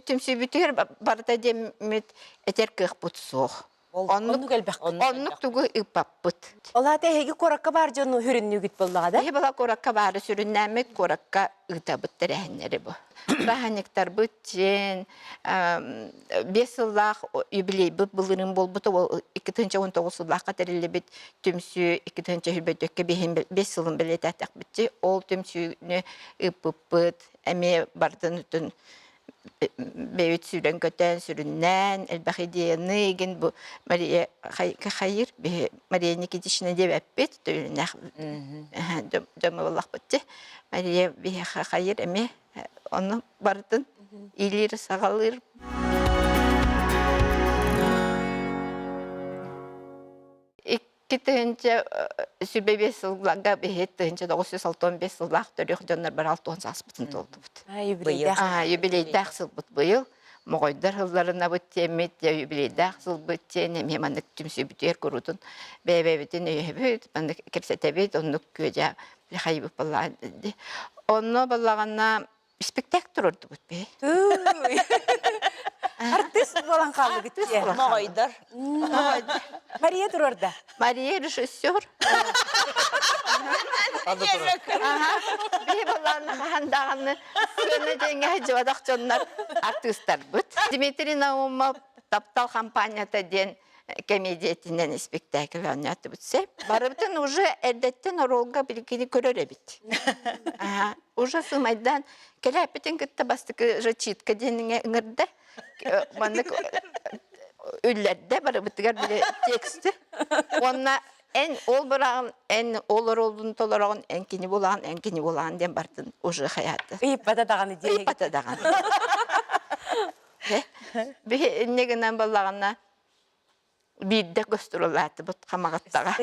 G: Түмсүүбүтүгэр барыта диэммит этэр кыахпыт суох.
A: Оннук элбэх.
G: Оннук тугу ыыппаппыт.
A: Ол аата эһиги куоракка баар дьону сүрүннүүгүт буоллаҕа да?
G: Эһи бала куоракка баары сүрүннээммит куоракка ыытабыт тэрээһиннэри бу. Бырааһынньыктарбыт дьиэн 5 сыллаах юбилейбыт былырыын буолбута ол 2019 сыллаахха тэриллибит түмсүү 2024 бэс сылын бэлиэтээтэхпитчи ол түмсүүнү ыыппыппыт эмиэ бардын үтүн бэйэбит сүүрэн-көтөн, сүрүннээн, элбэх идеяны игин бу Мария Хайыр, Мария Никитична диэбэппит, төйүннээх дьоҥҥо буоллахпыт дии. Мария биһиэхэ Хайыр эмиэ ону барытын иилиир-саҕалыыр. 2005 сылларга биһи 1965 сыллаах төрүөх дьоннор бар 60 сааспытын туолдубут. Юбилейдаах сылбыт быйыл. Моҕойдор сылларынабыт тиэммит, юбилейдаах сылбыт тиэн эмиэ маннык түмсүүбүтүгэр куруутун бэйэ-бэйэбитин өйөһөбүт, маннык кэпсэтэбит, оннук күөдьэ хайыбыт баллаан. Онно баллаҕана Спектакль турордубут бе.
A: Артист буолан хааллыгыт дии.
B: Моҕойдор.
A: Мария турорда.
G: Мария режиссер. Биһи балааны хаһан даҕаны сыана диэҥҥэ сылдьыбатах дьоннор артыыстарбыт. Дмитрий Наумов «Таптал хампаанньата» диэн кэмиэдийэтинэн испиктээкил оонньоотубут сөп. Барыбытын уже эрдэттэн оруолга билгини көрөр эбит. Уже сымайдаан кэлээппитин кытта бастакы жачитка диэниҥэ ыҥырда. Маннык үллэрдэ барыбытыгар били тексти. Уонна эн ол быраҕын, эн ол оруолун толороҕун, эн кини булаҕын, эн кини булаҕын диэн бартын уже хайаата.
A: Ыйыппата даҕаны диэн.
G: Ыйыппата даҕаны. Биһи инньэ гынан баллаҕына биирдэ гастроллаатыбыт Хамаҕаттаҕа.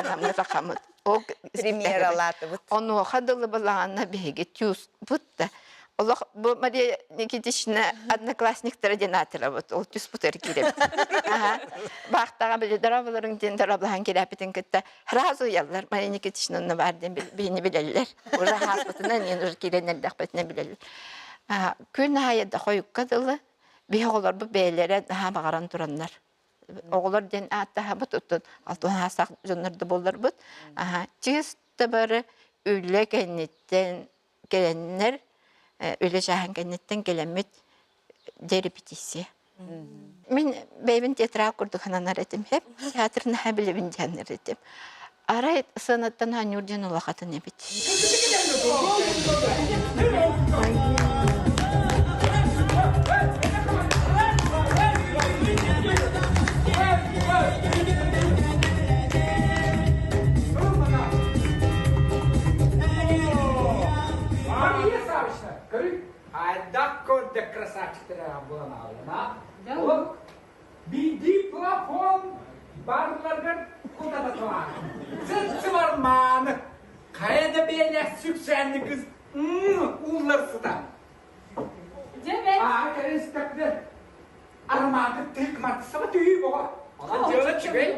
G: Намҥа сахамыт. Ол
B: Премьералаатыбыт.
G: Онуоха дылы балаҕанна биһиги тюспут да олох бу Мария Никитична одноклассниктара диэн аатырабыт. Ол түспутар киирэбит. Баахтаҕа били дорооболоруҥ диэн дорооболоһон киирээппитин кытта сразу ыйаллар. Мария Никитична онно баар диэн биһини билэллэр. Уже хааспытынан уже киирэн эрдэхпитинэ билэллэр. Күн аайы да хойукка дылы биһи оҕолорбут бэйэлэрэ наһаа баҕаран тураннар оҕолор диэн ааттаһабыт оттон алтан аастаах дьоннор да буолларбыт чисто бары үлэ кэнниттэн кэлэннэр үлэ чааһын кэнниттэн кэлэммит дьэ репетиция мин бэйэбин театрал курдук сананар этим театр наһаа билэбин диэннэр этим Арай сыанаттан оонньуур диэн улахатын эбит.
H: Мария Савична, көрү, айдак көрдө красавчиктара буолан аалына. Биирдии плафон барларгар кутататылаан. Сыт-сымар мааны, хайа да бэйэлээх сүксээнни кыз ууллар сыта.
I: Дьэ бэт.
H: Аа, кэлин истэхпинэ, арамааты тык матсаба түһүү боҕо. Онон дьыала үчүгэй.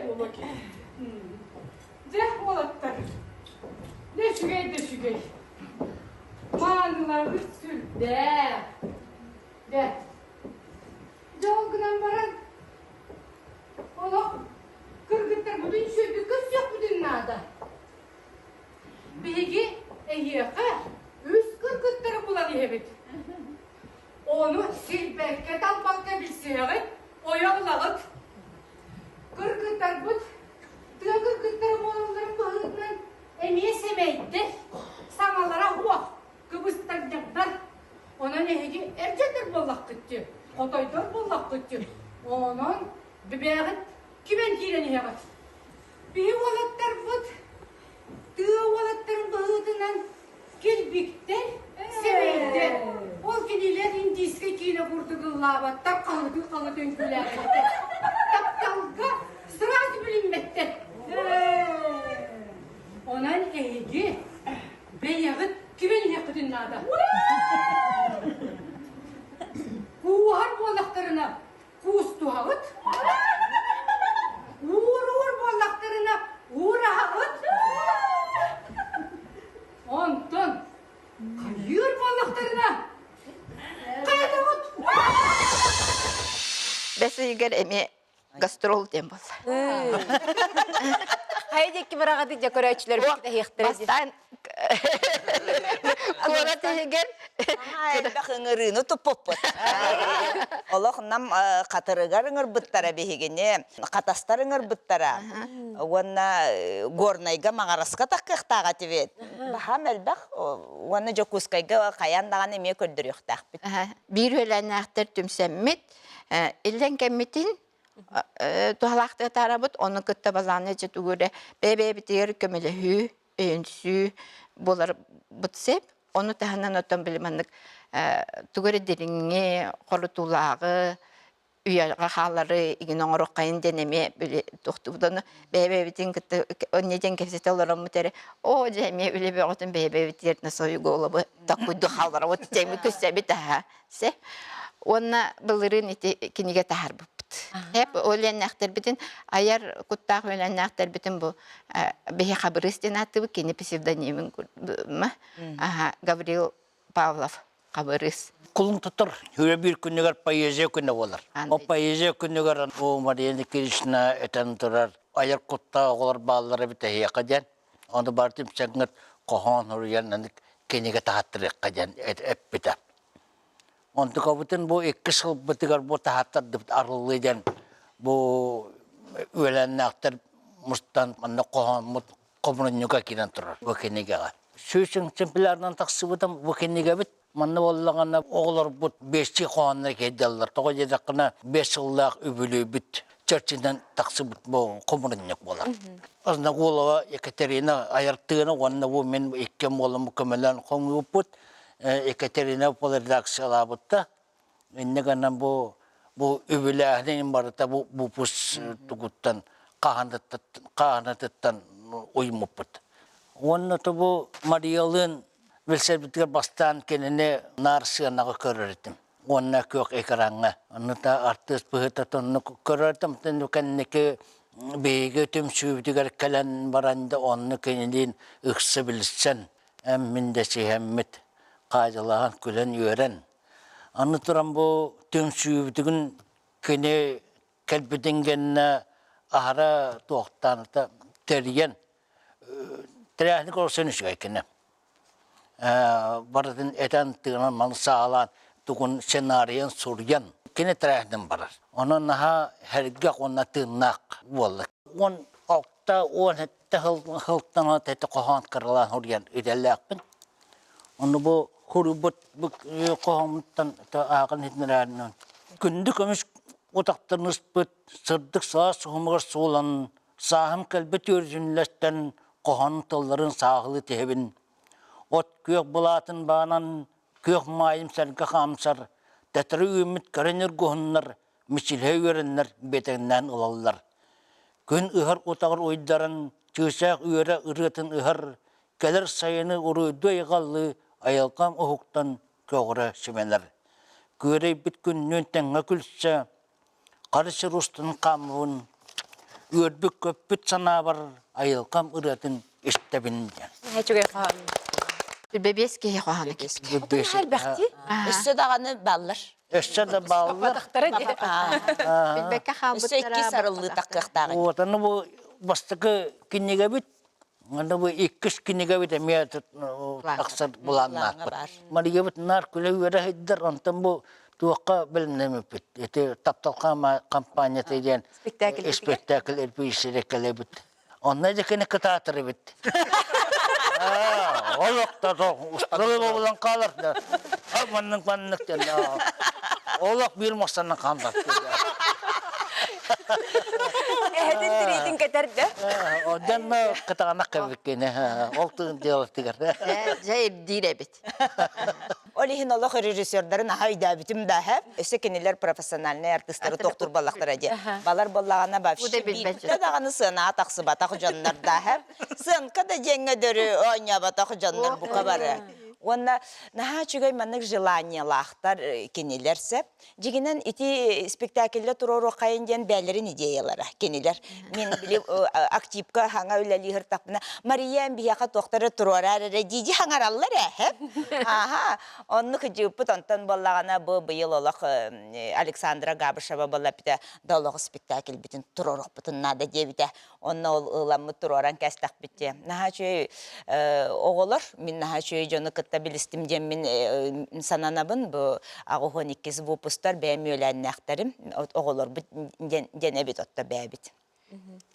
I: Дьэ, уолаттар, дьэ үчүгэй да үчүгэй. Мааныларгыт сүрдээх. Дьэ, Дьэ ол гынан баран, олох кыргыттарбытын үчүгэйдик көрсүөхпүтүн наада. Биһиги эһиэхэ үс кыргыттары булан иһэбит. Ону сирбэккэ-талбакка билсиһэҕит, ойох Онон бэбээҕит кимэн киирэн иһэҕит. Биһи уолаттарбыт тыа уолаттарын быһыытынан килбиктэр, сэмэйдэр. Ол кинилэр индийскэй киинэ курдук ыллаабаттар, хаһытыы-хаһыты үҥкүүлээбэттэр. Тапталга сразу билиммэттэр. Онон эһиги бэйэҕит кимэн иһиэххитин наада. Кууһар буоллахтарына куустуһаҕыт, уур-уур буоллахтарына уураһаҕыт, онтон хайыыр буоллахтарына хайатаҕыт.
G: Бэс ыйыгар эмиэ гастрол диэн буолла.
A: Хайа диэки бараҕыт дьэ көрөөччүлэр кэтэһиэхтэрэ.
G: Бастаан куорат иһигэр
B: элбэх ыҥырыыны туппуппут. Олох нам хатырыгар ыҥырбыттара биһигини, хатастар ыҥырбыттара. Уонна Горнайга Маҥараска таххыахтаах этибит. Баһаам элбэх уонна Дьокуускайга хайаан даҕаны эмиэ көрдөрүөхтээхпит.
G: Биир үөлээннээхтэр түмсэммит, иллэҥ кэммитин туһалаахтык атаарабыт, ону кытта балааны дьэ тугу эрэ бэйэ-бэйэбитигэр көмөлөһүү, өйөнсүү буоларбыт сөп. Ону таһынан оттон били маннык тугу эрэ дириҥи, хорутуулааҕы, үйэҕэ хаалары игин оҥоруоххайын диэн эмиэ били тохтубут ону бэйэ-бэйэбитин кытта онньо диэн кэпсэтэ олороммут эрэ оо дьэ эмиэ үлэ бөҕөтүн бэйэ-бэйэбитигэр на свою голову такуйду хаалларабыт дьэми күссэбит аһа се уонна былырыын ити кинигэ таһаарбыппыт эп үөлэннээхтэрбитин айар куттаах үөлэннээхтэрбитин бу биһи Хабырыыс диэн ааттыыбыт кини псевдонимин аха Гаврил Павлов Хабырыыс
J: Кулун тутар хүрэ биир күнүгэр поэзия күнэ буолар. Ол поэзия күнүгэр бу Мария Никитична этэн турар айар куттаах оҕолор бааллара эбит эһиэхэ диэн. Ону бары түмсэҥҥит хоһоон суруйан кинигэ таһаттарыахха диэн эппитэ. Онтукабытын бу икки сылбытыгар бу таһаттардыбыт арыллыы диэн бу үөлээннээхтэр мустан манна хоһооммут хомурунньуга киирэн турар бу кинигэҕэ. Сүүс экземплярынан тахсыбытым бу кинигэбит Манна буоллаҕына оҕолорбут биэстии хоһооннор киирдэллэр. Тоҕо диэтэххинэ, биэс сыллаах үбүлүөйбүт чэрчинэн тахсыбыт бу хомурунньук буолар. Озногулова Екатерина айар тыына уонна бу мин иккиэн буоламмыт көмөлөөн хомуйбуппут. Екатерина редакциялаабытта. Инньэ гынан бу бу үбүлээһинин барыта бу бупус тугуттан хаһаанатыттан уймуппут. Уонна то бу Мариялыын Билсэрбитигэр бастаан кинини наар сыанаҕа көрөр этим. Уонна күөх экраҥҥа. Онно да артыыс быһыыта оннук көрөр этим. Кэнники биһиги түмсүүбүтүгэр кэлэн баран да онно кинилиин ыкса билсэн, эн мин дэсиһэммит, хаадьылаһан күлэн-үөрэн. Аны туран бу түмсүүбүтүгүн кини кэлбитин кэннэ аһара туохтаан тэрийэн тэрээһини көрсөн үчүгэй кини. Барытын этэн тыынан маны саалаан тугун сценарийын суруйан кини тэрээһинин барар. Онон наһаа сэргэх уонна тыыннаах буолла. 16 17 сылтан эти хоһоон кыралаан суруйан идэлээхпин. Ону бу хуруйбут бу хоһооммуттан ааҕан иһитиннэрээринэн күндү көмүс утахтан ыспыт сырдык саас суһумугар суулан Сааһым кэлбит үөрдүнлэстэн хоһоон тылларын сааһылыы тиһэбин. От күөх былаатын баанан, күөх маайым сэргэ хаамсар, тэтэрэ үүммүт кэрэ ньургуһуннар мичилиһэ үөрэннэр биэтэҥнээн ылаллар. Күн ыһар утаҕар уйдаран, чыычаах үөрэ ырыатын ыһар, кэлэр сайыны уруйдуу айҕаллыы айылҕам уһуктан көҕүрэ симэнэр. Күөрэйбит күннүүн тэҥҥэ күлсэ, Хара сир устун хааммын, үөрбүт-көппүт санаабар айылҕам ырыатын истэбин диэн.
A: Үчүгэй хоһоон.
G: Бэбиэс киһи хоһооно киирбит.
A: Элбэхтии.
B: Өссө даҕаны баллар.
J: Өссө да баллар.
G: Билбэккэ
B: Өссө икки
G: хаалбыттара.
B: сарыллыы таххыахтаах.
J: Вот, аны бу бастакы кинигэбит Аны бу иккис кинигэбит эмиэ тахсар былааннаахпыт. Марыйабыт наар күлэ-үөрэ сылдьар, онтон бу туохха бэлэмнэммиппит. Ити таптал компанията диэн спектакль режиссерэ кэлэбит. Онно дьэ кини кытаатар эбит. Олох усталыы буолан хаалар. Маннык маннык диэн. Олох биир муостанан хаамбат.
A: Эһэтин тириитин кэтэрдэ.
J: Онтон кытаанах кэбиккини ол тыын дьыалатыгар.
G: Дьэ ирдиир эбит.
B: Ол иһин олох режиссердарын аха өйдөөбүтүм да һэ. Өссө кинилэр профессиональнай артыыстары тохтуур буоллахтара дии. Балар буоллаҕына вообще биирдэ даҕаны сыанаҕа тахсыбатах дьоннор да һэ. Сыанка да диэҥҥэ дөрү оонньооботох дьоннор бука бары. Уонна наһаа үчүгэй маннык желаниелаахтар кинилэр сөп. Дьигинэн ити спектакльлэ туруоруоххайын диэн бээлэрин идеялара кинилэр. Мин били активка хаҥа үлэлии сыртахпына Мария биһиэхэ туохтары туруораар эрэ дии хаҥараллар ээ. Аха, оннук дьыыппыт онтон буоллаҕына бу быйыл олох Александра Габышева буолла эппитэ да олох спектакльбитин туруоруохпутун наада диэбитэ. Онно ол ыламмыт туруоран кэстэхпит дии. Наһаа үчүгэй оҕолор, мин наһаа үчүгэй дьону кытта билистим диэн мин сананабын. Бу аҕыһуон иккис выпустар бэйэм үөлээннээхтэрим, оҕолорбут диэн, диэн эбит отто бэйэбит.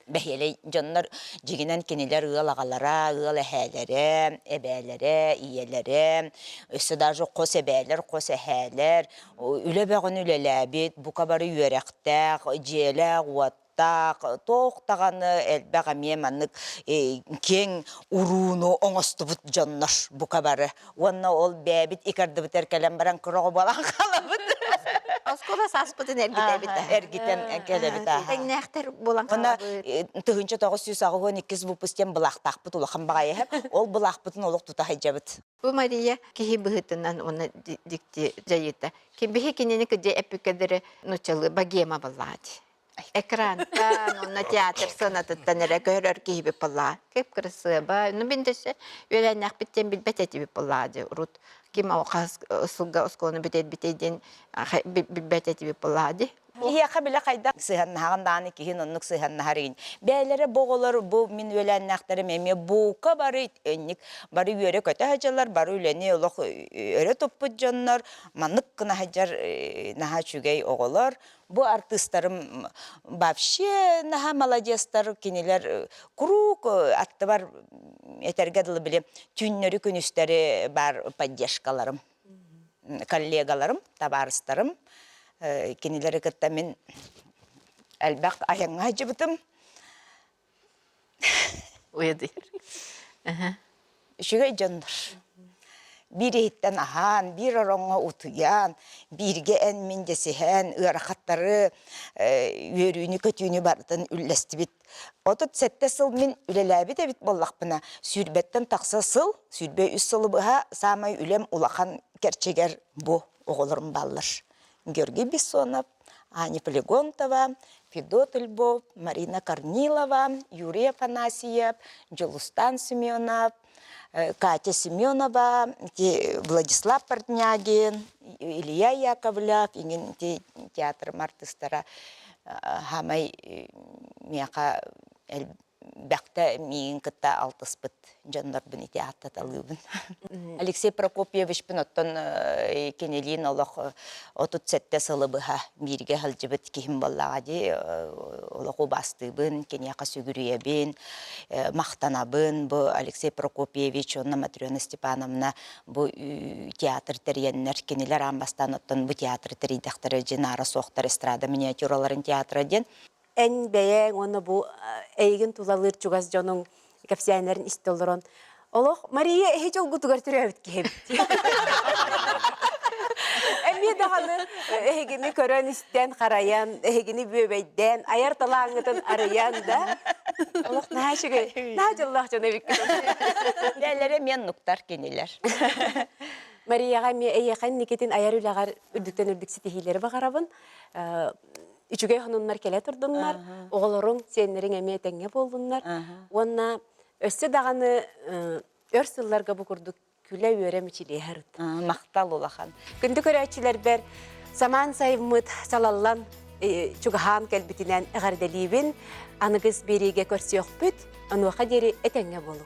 B: Бэһиэлэй дьоннор дьигинэн кинилэр ыал аҕалара, ыал эһээлэрэ, эбээлэрэ, ийэлэрэ, өссө даже хос эбээлэр, хос эһээлэр, үлэ бөҕөнү үлэлээбит, бука бары үөрэхтээх, дьиэлээх, уот таах туох даҕаны элбэх эмиэ маннык киэҥ урууну оҥостубут дьоннор бука бары уонна ол бэйэбит икардыбытыгар кэлэн баран кыра оҕо буолан хаалабыт
G: Оскуола сааспытын эргитэбит
B: эргитэн кэлэбит
G: Тэҥнээхтэр буолан хаалабыт.
B: 1982 выпуск диэн былаахтаахпыт улахан баҕайы ол былаахпытын олох тута сылдьабыт.
G: Бу Мария киһи быһыытынан уонна дьикти дьайыыта. Биһи кинини кыдьа эппиккэ нуччалыы богема баллаати. Экраntан уонна театр сыанатыттан эрэ көһөрөр киһибит буоллаҕа. Кып-кырасыаба. Ну, мин дөссө үөлээннээхпит диэн билбэт этибит буоллаҕа дии. Урут ким ол хас сылга оскуоланы бүтэрбитэй диэн билбэт этибит буоллаҕа дии.
B: Киһиэхэ билэ хайдах сыһыаннаһаҕын даҕаны киһин оннук сыһыаннаһар игин. Бэйэлэрэ бу оҕолор бу мин үөлээннээхтэрим эмиэ бука бары инник бары үөрэ-көтө сылдьаллар, бары үлэни олох өрө туппут дьоннор, маннык гына сылдьар наһаа үчүгэй оҕолор. Бу артыыстарым вообще наһаа маладьыастар, кинилэр куруук аттыбар этэргэ дылы били түүннэри-күнүстэри баар поддержкаларым, коллегаларым, табаарыстарым. Кинилэри кытта мин элбэх айаҥҥа сылдьыбытым.
G: Уйадыйар.
B: Үчүгэй дьоннор. Биир иһиттэн аһаан, биир ороҥҥо утуйан, бииргэ эн-мин дэсиһэн, ыарахаттары, үөрүүнү-көтүүнү барытын үллэстибит. 37 сыл мин үлэлээбит эбит буоллахпына, сүүрбэттэн тахса сыл, 23 сылы быһа саамай үлэм улахан кэрчигэр бу оҕолорум бааллар. Георгий Бессонов, Аня Флегонтова, Федот Львов, Марина Корнилова, Юрий Афанасьев, Дьулустан Семенов, Катя Семенова, Владислав Портнягин, Илья Яковлев, иҥин театрым артыстара хаамай миэхэ бэхтэ миигин кытта алтыспыт дьоннорбун ити ааттаталыыбын. Алексей Прокопьевичпын оттон кинилиин олох 37 сылы быһа бииргэ сылдьыбыт киһим буоллаҕа дии. Олох убаастыыбын, киниэхэ сүгүрүйэбин, махтанабын. Бу Алексей Прокопьевич уонна Матрена Степановна бу театр тэрийэннэр, кинилэр аан бастаан оттон бу театры тэрийдэхтэрэ дьинаара суохтар эстрада миниатюраларын театра диэн
A: Эн бэйэҥ уонна бу эйигин тулалыыр чугас дьонуҥ кэпсээннэрин истэ олорон олох Мария эһи дьолгутугар төрөөбүт киһи эбит. Эмиэ даҕаны эһигини көрөн-истэн, харайан, эһигини бүөбэйдээн, айар талааҥҥытын арыйан да олох наһаа үчүгэй, наһаа дьоллоох дьон эбиккит.
B: Бээлэрэ эмиэ оннуктар кинилэр.
A: Марияҕа эмиэ эйиэхэ инникитин айар үлэҕэр үрдүктэн үрдүк ситиһиилэри баҕарабын. Үчүгэй сонуннар кэлэ турдуннар, оҕолоруҥ, сиэннэриҥ эмиэ этэҥҥэ буоллуннар. Уонна өссө даҕаны өр сылларга бу курдук күлэ-үөрэ мичилиэһэ сырыт.
B: Махтал улахан.
A: Күндү көрөөччүлэрбэр самаан сайыммыт салаллан чугаһаан кэлбитинэн эҕэрдэлиибин. Аныгыс биэриигэ көрсүөхпүт. Онуоха диэри этэҥҥэ буолуҥ.